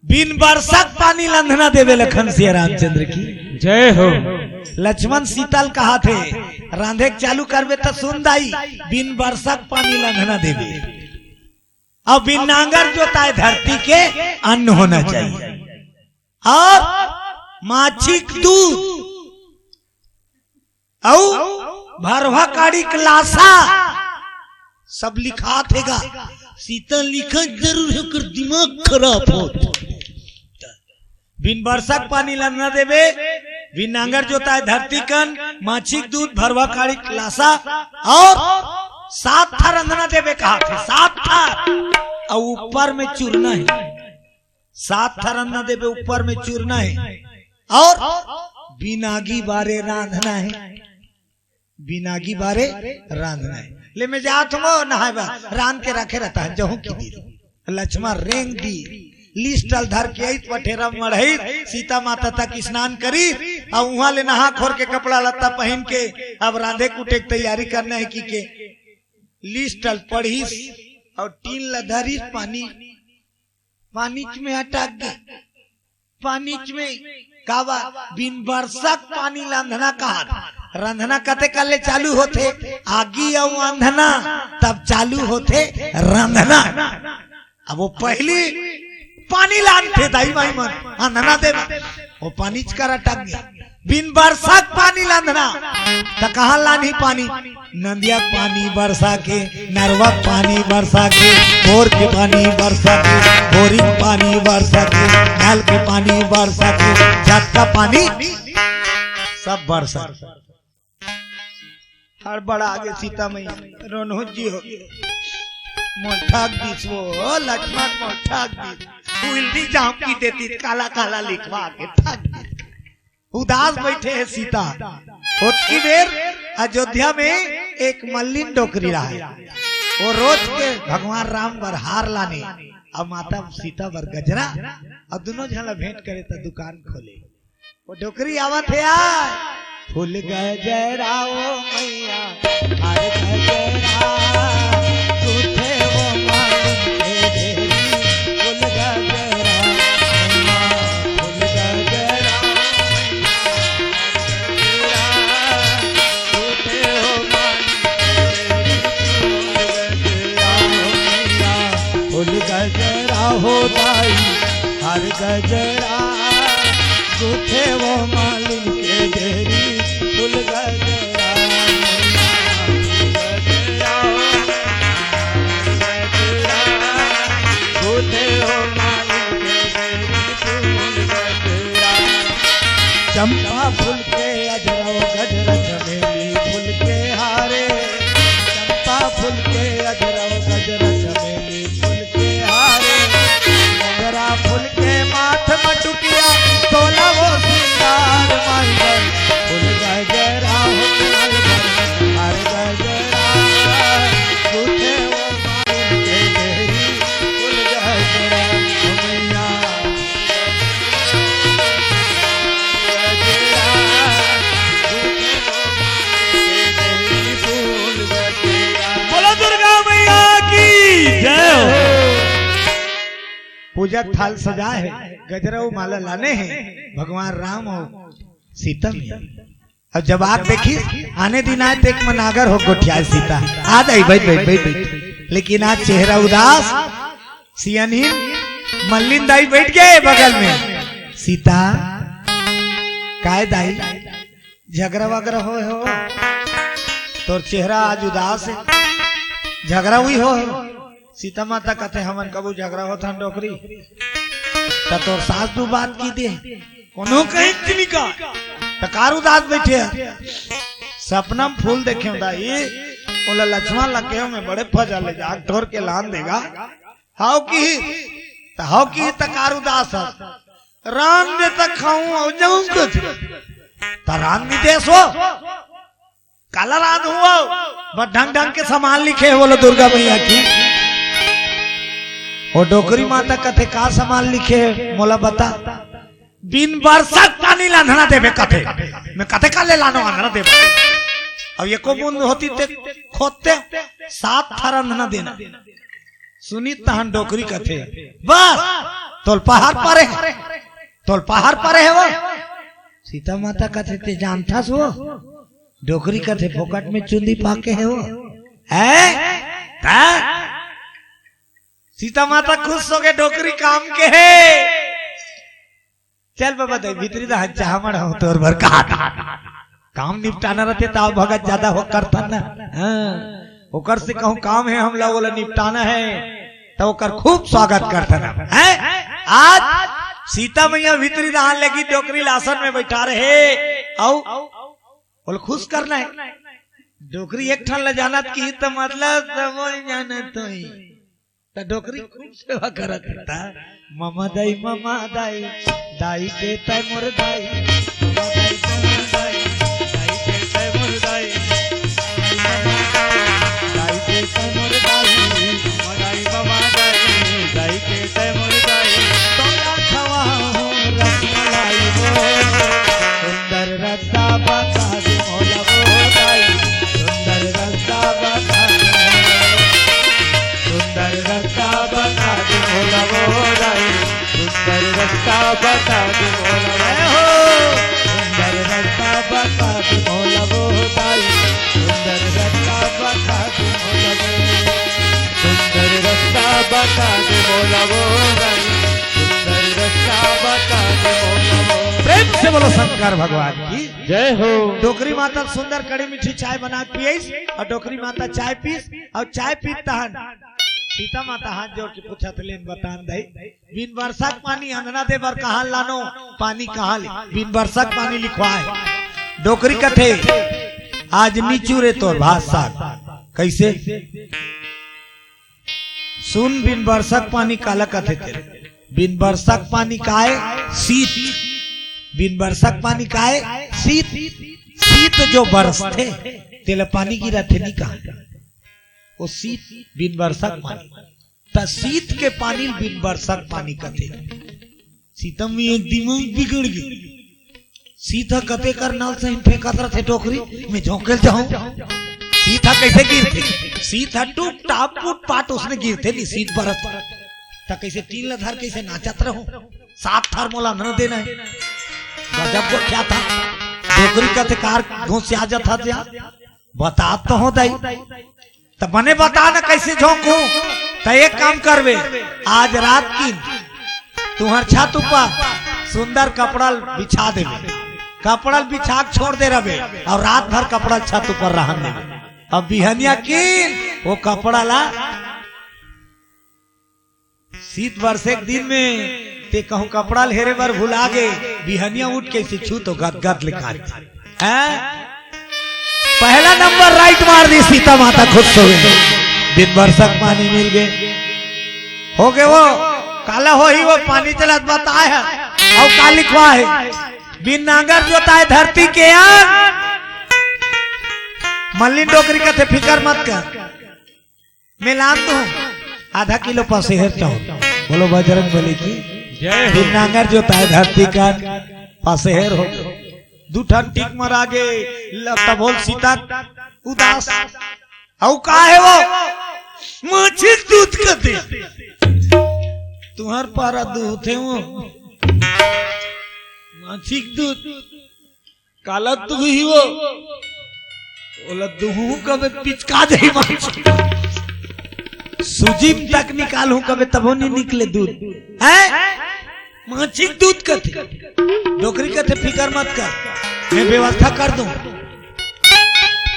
बिन बरसक पानी ल अंधना देबे लखन सिया रामचंद्र की। जय हो। लक्ष्मण सीता ल कहाथे, रांधे के चालू करबे त सुन दाई, बिन बरसक पानी ल अंधना देबे। अब बिन नांगर जोताए धरती के अन्न होना चाहिए। अउ माछिक दूध अउ भरवा काड़ी के लासा, सब लिखात हे गा। सीता लिखत जरूर हे, ओकर दिमाग खराब होत। बिन बरसक पानी ल अंधना देबे, बिन नांगर जोताए धरती के अन्न, माछिक दूध, भरवा काड़ी के लासा अउ सात ठा रंधना देबे कहाथे, सात ठा। अउ ऊपर में चुरना हे, सात ठा रंधना देबे, ऊपर में चुरना हे अउ बिन आगी बारे रांधना हे। बिन आगी बारे रांधना हे। ले मैं जात हूं नहाए बर, रांध के रखे रहता हे, जहूं की दीदी। लक्ष्मण रेंग दी, लिस्ट ल धर के आइत पठेरा मढ़इत, सीता माता तक स्नान करी, अउ उहां ले नहा खोर के कपड़ा लत्ता पहिन के अब रांधे कूटे के तैयारी करना हे कि के। लिस्ट ल पढ़िस अउ टीन ल धरिस, पानी, पानीच में अटक गे। पानीच में काबर? बिन बरसा के पानी ल अंधना कहत। रंधना कते काले चालू होथे? आगी अउ अंधना, तब चालू होथे रंधना। अब वो पहली पानी लानथे दाई माई मन, अंधना दे, वो पानीच करा टंग गया। बिन बरसा के पानी लानना, त कहाँ लानही पानी? नंदिया के पानी बरसा के, नरवा के पानी बरसा के, बोर के पानी बरसा के, बोरिंग पानी बरसा के, नल के पानी बरसा के, जतका पानी सब बरसा के। हड़बड़ा गे सीता मैया, रोनहुत जी हो गे। मोर ठग दिस वो, लक्ष्मण मोर ठग दिस। फूल नी जाम की देती, काला काला लिखवा के ठग दिस। उदास बैठे हे सीता। ओतकी बेर अयोध्या में एक मल्लिन डोकरी रहा है। वो रोज के भगवान राम बर हार लाने, अब माता सीता बर गजरा, अब दोनों झन ला भेंट करे त दुकान खोले। वो डोकरी आवत हे यार। फूल गजरा ओ मैया, हार गजरा, तू थे वो मालिन के ढेरी। फूल गजरा मैया, फूल गजरा मैया, हार गजरा, तू थे वो मालिन के ढेरी। फूल गजरा ओ मैया, फूल गजरा हो दाई, हार गजरा, तू थे वो मालिन के ढेरी। फूल गजरा, गजरा, गजरा, तू थे वो मालिन के ढेरी। फूल गजरा, चंपा फूल के अजरव गजरा, चमेली फूल के हारे, चंपा फूल के अजरव गजरा, चमेली फूल के हारे, मोगरा फूल के माथ मटुकिया, तोला वो सिंगार माई बर। फूल गजरा हो माई बर, हार गजरा, तू थे वो मालिन के ढेरी। फूल गजरा हो मैया, गजरा, तू थे वो मालिन के ढेरी। फूल गजरा। बोलो दुर्गा मैया की जय हो। पूजा थाल सजा हे, गजरा अउ माला लाने हे भगवान राम अउ सीता मैया। अब जब आके देखिस, आने दिन आए तेक मन आगर हो गोठियाए सीता। आ दाई, बैठ, बैठ, बैठ, बैठ। लेकिन आज चेहरा उदास, सियनहिन मल्लिन दाई बैठ गे बगल में। सीता, काय दाई, झगरा वगरा होय हो? तोर चेहरा आज उदास हे, झगरा हुई हो? सीता माता कथे, हमन कभू झगरा होथन डोकरी? त तोर सास दू बात की दे, कोनो कहीं तिनिका, त कार उदास बैठे हे। सपना में फूल देखे हो दाई, ओला लक्ष्मण ला केहेंव मैं बड़े फजा ले जा, टोर के लान देगा। हव किही, त हव किही त कार उदास हस। रांध दे त खाहूं अउ जाहूं कथे। त रांध नी देस वो। काला रांध हुआ, बस ढंग ढंग के सामान लिखे हे, बोलो दुर्गा मैया की। ओ डोकरी माता कथे, का सामान लिखे हे, मोला बता। बिन बरसा के पानी ल अंधना देबे कथे। मैं कथे काले लानों अंधना देबे। अब एको बूंद होती ते खोदते, सात थार अंधना देना। सुनी तहन डोकरी कथे, बस, तोल पहाड़ परे हे, तोल पहाड़ परे हे वो। सीता माता कथे, ते जानथस वो? डोकरी कथे, फोकट में चुंदी पाके हे वो। हैं? हैं? सीता माता खुश होगे, डोकरी काम के हे। चल बाबा, दाई भीतरी दाहन चाह मड़ाहूं तोर बर कहा। काम निपटाना रहिथे त भगत जादा हो करथन ना। हाँ, ओकर से कहूं काम हे हमला, ओला निपटाना हे, त ओकर खूब स्वागत करथन हम। हैं? आज सीता मैया भीतरी दाहन लगी, डोकरी ल आसन में बैठा रहे, अउ ओला खुश करना हे। डोकरी एक ठन ल जानत किही त मतलब सबो जानत होही। त डोकरी खूब सेवा करत हे। त ममा दाई, ममा दाई, दाई के तै मोर दाई, ममा दाई, ममा दाई, दाई के तै मोर दाई, दाई के तै मोर दाई, ममा दाई, ममा दाई, दाई के तै मोर दाई, तोला खवाहूं रसमलाई वो, सुंदर रस्ता बता दे मोला वो दाई, सुंदर रस्ता बता दे मोला। बता दे मोला वो दाई, सुंदर रास्ता बता दे मोला वो। सुंदर रास्ता बता दे मोला वो दाई, सुंदर रास्ता बता दे मोला वो। सुंदर रास्ता बता दे मोला वो दाई, सुंदर रास्ता बता दे मोला वो। प्रेम से बोलो शंकर भगवान की जय हो। डोकरी माता सुंदर कड़ी मीठी चाय बना के पियस अउ डोकरी माता चाय पीस अउ चाय पीत तहन सीता माता हाथ जोड़ के पूछत लेन बतान दई, बिन बरसा के पानी अंगना दे बर कहाँ लानो, पानी कहाँ ले, बिन बरसा के पानी लिखवाए। डोकरी कथे, आज नी चूरे तोर भात साग। कैसे? सुन, बिन बरसा के पानी काला कथे तेरे? बिन बरसा के पानी काय? शीत। बिन बरसा के पानी काय? शीत। शीत जो बरसथे, तेला पानी गिरथे नी कहा। वो शीत, बिन बरसा के पानी। त शीत के पानी बिन बरसा के पानी कथे। सीता में एक दिमाग बिगड़ गे। सीता कते कर नल से फेंकत रथे टोकरी में, झोंकेल जाऊं। सीता कैसे गिरथे? सीता टूट टाप फूट पाट उसने गिरथे नी, शीत बरस। त कैसे तीन ला धर कैसे नाचत रहूं? सात थार मोला न देना है। गजब गोठिया था। डोकरी कथे कार घोंसिया जात था। बतात तो हो दाई, त बने बता ना कैसे झोंकूं। त एक काम करबे, आज रात की तुहर छत ऊपर सुंदर कपड़ा बिछा देबे, कपड़ा बिछा के छोड़ दे रहबे अउ रात भर कपड़ा छत ऊपर रहन देबे। अब बिहनिया की वो कपड़ा ला शीत बरसे के दिन में ते कहूं कपड़ा ल हेरे बर भुला गे, बिहनिया उठ के इसे छू तो गदगद ले काट। हैं? पहला नंबर राइट मार दी सीता माता, खुश हो गए। बिन बरसा के पानी मिल गए, हो गए वो काला हो ही वो पानी चलत बताए है। अउ का लिखवा है? बिन नांगर जोताए धरती के अंग। मल्लिन डोकरी कथे फिकर मत कर, मैं लान तो हूँ आधा किलो पसेहर चाउर। बोलो बजरंग बली की जय हो। बिन नांगर जोताए धरती का पसेहर हो। दू ठन टिक मरा गे, ल-, तभोल सीता उदास। अउ का है वो? माछी के दूध कथे। तुहर पारा दूध है वो। माछी के दूध। काला दुही वो, ओला दुहू कबे पिचका जाही माछी। सूजी में तक निकालहूं कबे तभो नी निकले दूध। हैं? माछी के दूध कथे। डोकरी कथे फिकर मत कर, मैं व्यवस्था कर दूं।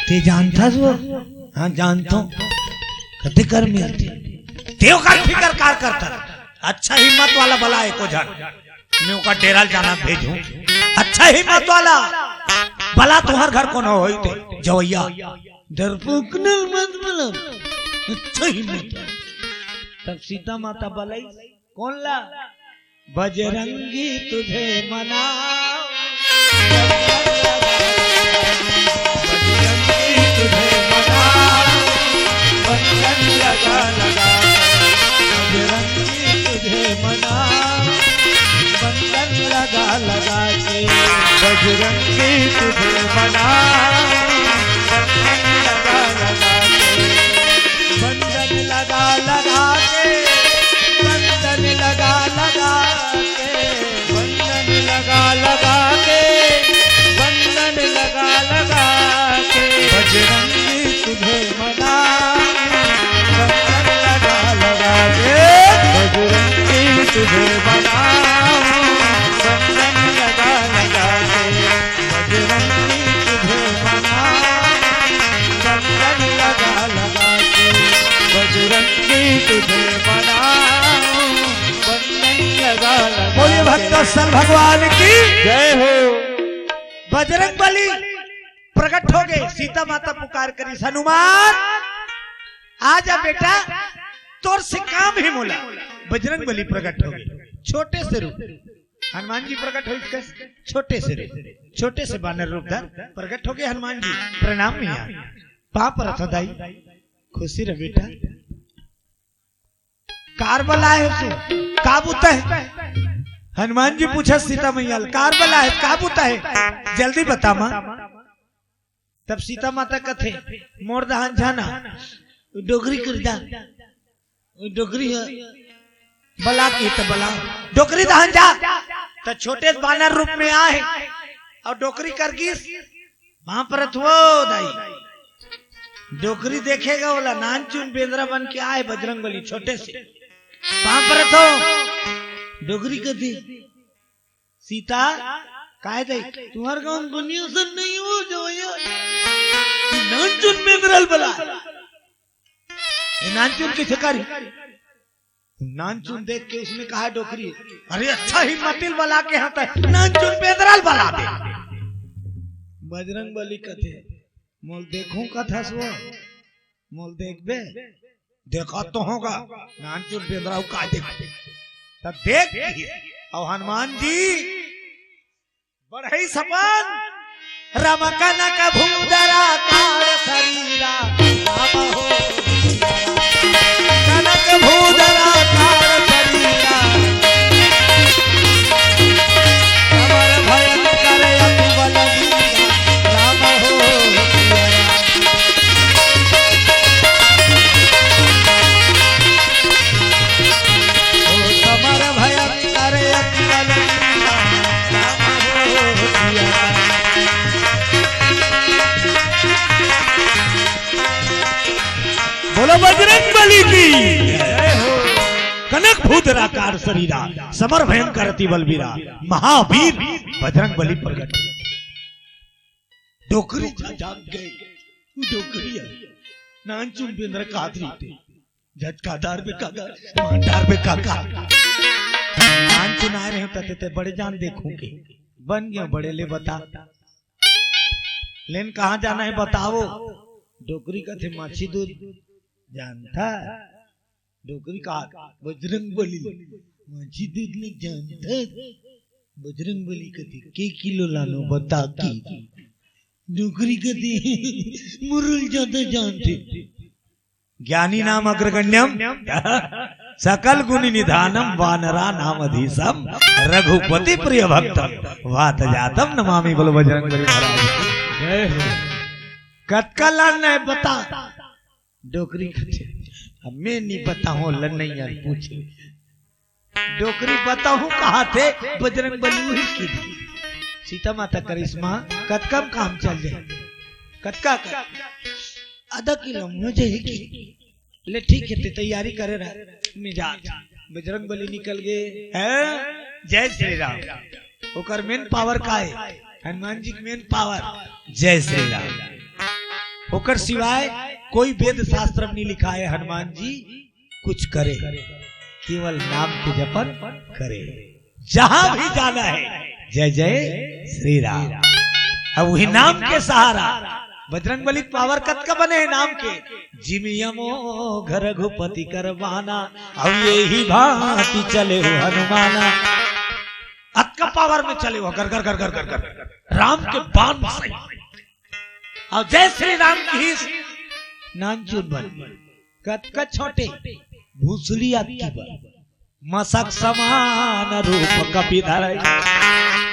ते जानथस वो? हाँ जानथों। कथे कर मिलथे। ते ओकर फिकर कार करथस। अच्छा हिम्मत वाला बला एको झन। मैं ओकर डेरा ल जाना भेजूं। अच्छा हिम्मत वाला बला तुहर घर कोनो होई ते जवैया। डरपोक नल मत बला। अच्छा हिम्मत वाला। तब सीता माता बलाई कौन ला? बजरंगी तुझे मना। बजरंगी तुझे मना। बंधन लगा लगा। बजरंगी तुझे मना। बंधन लगा लगा के। बजरंगी तुझे मना। बंधन लगा लगा के। बंधन लगा लगा के। बंधन लगा लगा के। बंधन लगा लगा के। बंधन लगा लगा के। बजरंगी तुझे मना। बंधन लगा लगा के। बजरंगी तुझे मना। बंधन लगा लगा के। बजरंगी तुझे मना। बंधन लगा लगा के। बजरंगी तुझे मना। बंधन लगा लगा के। बोलिए भक्तवत्सल भगवान की जय हो। बजरंग बली प्रकट हो गए, सीता माता पुकार करिस, हनुमान आ जा बेटा, तोर से काम ही मोला। बजरंग बली प्रकट हो गए, छोटे से रूप। हनुमान जी प्रकट हो इसके छोटे से रूप, छोटे से बानर रूप धर प्रकट हो गए हनुमान जी। प्रणाम मैया, पाँव परत हो दाई, खुशी रह बेटा। कार बलाए हो तू, का बुता है? हनुमान जी पूछे सीता मैया ल, कार बलाए, का बुता है? जल्दी बता माँ। तब सीता माता कथे, मोर दहान जाना, डोकरी कर दा। डोकरी हे, बला के त बला। डोकरी दहन जा, त छोटे बानर रूप में आए, अउ डोकरी कर गिस, पाँव परत हों दाई। डोकरी देखे गा ओला, नानचुन बेंदरा बन के आए बजरंग बली छोटे से, पाँव परत हों। डोकरी कथे, सीता, काय दाई, तुम्हर गाँव दुनिया से नहीं हो जाओ यार। नानचुन बेंदरा ल बला। ये नानचुन के छकारी। नानचुन देख के उसने कहा डोकरी, अरे अच्छा हिम्मती ल बला के हस त, नानचुन बेंदरा ल बला दे। बजरंग बली कथे, मोल देखहूं कथस वो, मोल देखबे? देखत तो हों गा, नानचुन बेंदरा ल का देख। त देख, अउ हनुमान जी बढ़ई सपन, रमकनक भूधर आकार सरीरा, राम हो। कनक भूधर आकार सरीरा, समर भयंकर अति बलवीरा, राम हो। ओ समर भयंकर अति बलवीरा, राम हो। बोलो बजरंग बली की। कनक भूधर आकार सरीरा, समर भयंकर अति बलवीरा, महावीर बजरंग बली प्रगट। डोकरी जा जान गए, डोकरी हे। नानचुन बेंदरा कादरी ते। जज का डार बे काका, मार डार बे काका। नानचुन आए रहे त ते बड़े जान देखहूं के। बन गया बड़े ले बता। लेन कहाँ जाना हे बताओ। डोकरी कथे माछी दूध जानथस। डोकरी कहा बजरंग बली, माछी दूध नहीं जानथस। बजरंग बली कथे के किलो लानों बता के। डोकरी कथे मुरुल जादा जानथे। ज्ञानी नाम अग्रगण्यम सकल गुण निधानम वानरा नाम अधीशम रघुपति प्रिय भक्तम वात जातम नमामि। बोलो बजरंग बली महाराज की। जय हो। कतका लानना हे बता। डोकरी कथे, अब मैं नहीं बताहूं, लन्नैया पूछे। डोकरी बताहूं कहाथे, बजरंग बली उही के दी। सीता माता करिस माँ, कतका म काम चल जाए, कतका कर, आधा किलो हो जाए कि। ले ठीक हे, ते तैयारी करे रह, मैं जात। बजरंग बली निकल गए। हैं? जय श्री राम। ओकर main power का हे? हनुमान जी के main power। जय श्री राम। ओकर सिवाय कोई वेद शास्त्र में नहीं लिखा हे हनुमान जी कुछ करे, केवल नाम के जपन करे। जहां भी जाना हे, जय जय श्री राम। अब उही नाम के सहारा। बजरंग बली के power कतका बने हे नाम के। जिमि अमोघ रघुपति कर बाना, अब एही भांति चले हो हनुमाना। अतका power में चले हो, गर गर गर गर गर गर। राम के बान सही। अउ जय श्री राम किहिस, नानचुन बन। कतका छोटे, भूसड़ी अतकी बर। मसक समान रूप कपि धरई।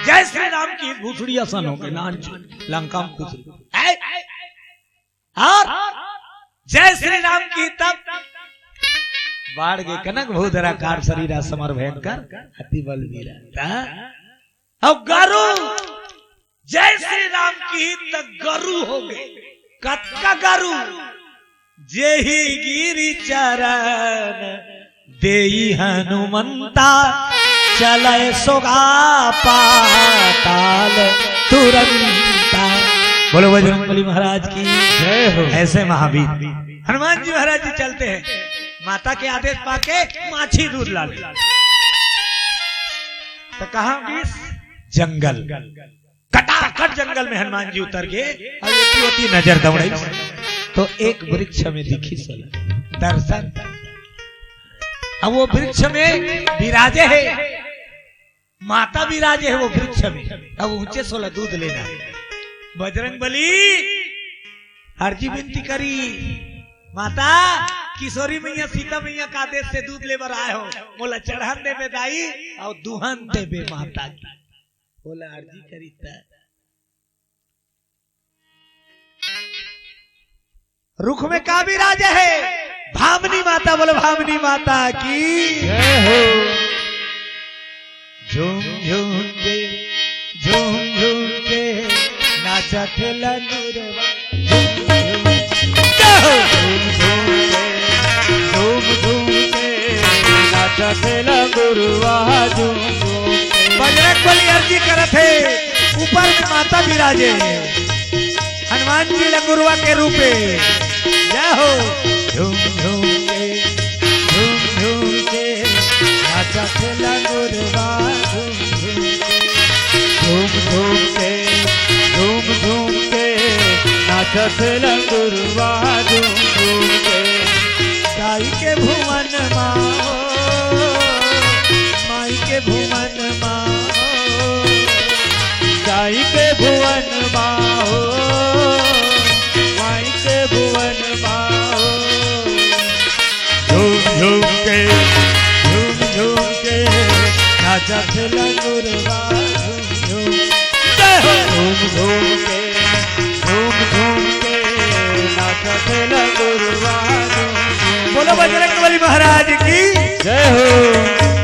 जय श्री राम किहिस, भूसड़ी असन होके नानचुन, लंका में खुसरी। ऐ, अउ जय श्री राम किहिस तब बाढ़ गे कनक भूधर आकार सरीरा समर भयंकर अति बलवीरा। त अउ गरु जय श्री राम किहिस त गरु होगे। कतका गरु? जेहि गिरि चरण देई हनुमंता, चलय सोगा पाताल तुरंता। बोलो बजरंगबली महाराज की जय हो। ऐसे महावीर हनुमान जी महाराज जी चलते हैं, माता के आदेश पाके माछी दूध लाने। त कहाँ गिस? जंगल। कटाकट जंगल में हनुमान जी उतर गे अउ एती ओती नजर दौड़ाइस त एक वृक्ष में दिखिस ओला दर्शन। अब वो वृक्ष में विराजे हे, माता विराजे हे वो वृक्ष में। अब ऊंचे से ओला दूध लेना हे। बजरंगबली अर्जी बिनती करिस, माता, किशोरी मैया, सीता मैया के आदेश से दूध ले बर आए हों, मोला चढ़न देबे दाई अउ दुहन देबे माता की। ओला अर्जी करिस त रुख में का विराजे हे? भामिनी माता। बोलो भामिनी माता की। जय हो। झूम झूम के, झूम झूम के नाचत लंगुरवा। झूम झूम के, झूम झूम के, झूम झूम के नाचत लंगुरवा। झूम झूम के। बजरंग बली अर्जी करत हे, ऊपर में माता विराजे, हनुमान जी लंगुरवा के रूपे। जय हो। झूम झूम के, झूम झूम के नाचत लंगुरवा। झूम झूम के, झूम झूम के, झूम झूम के नाचत लंगुरवा। झूम झूम के। जाई के भुवन मा हो, माई के भुवन मा हो, जाई के भुवन मा हो, माई के भुवन मा हो। झूम झूम के, झूम झूम के नाचत लंगुरवा। झूम झूम, जय हो। झूम झूम के, झूम झूम के नाचत लंगुरवा। झूम झूम। बोलो बजरंग बली महाराज की। जय हो।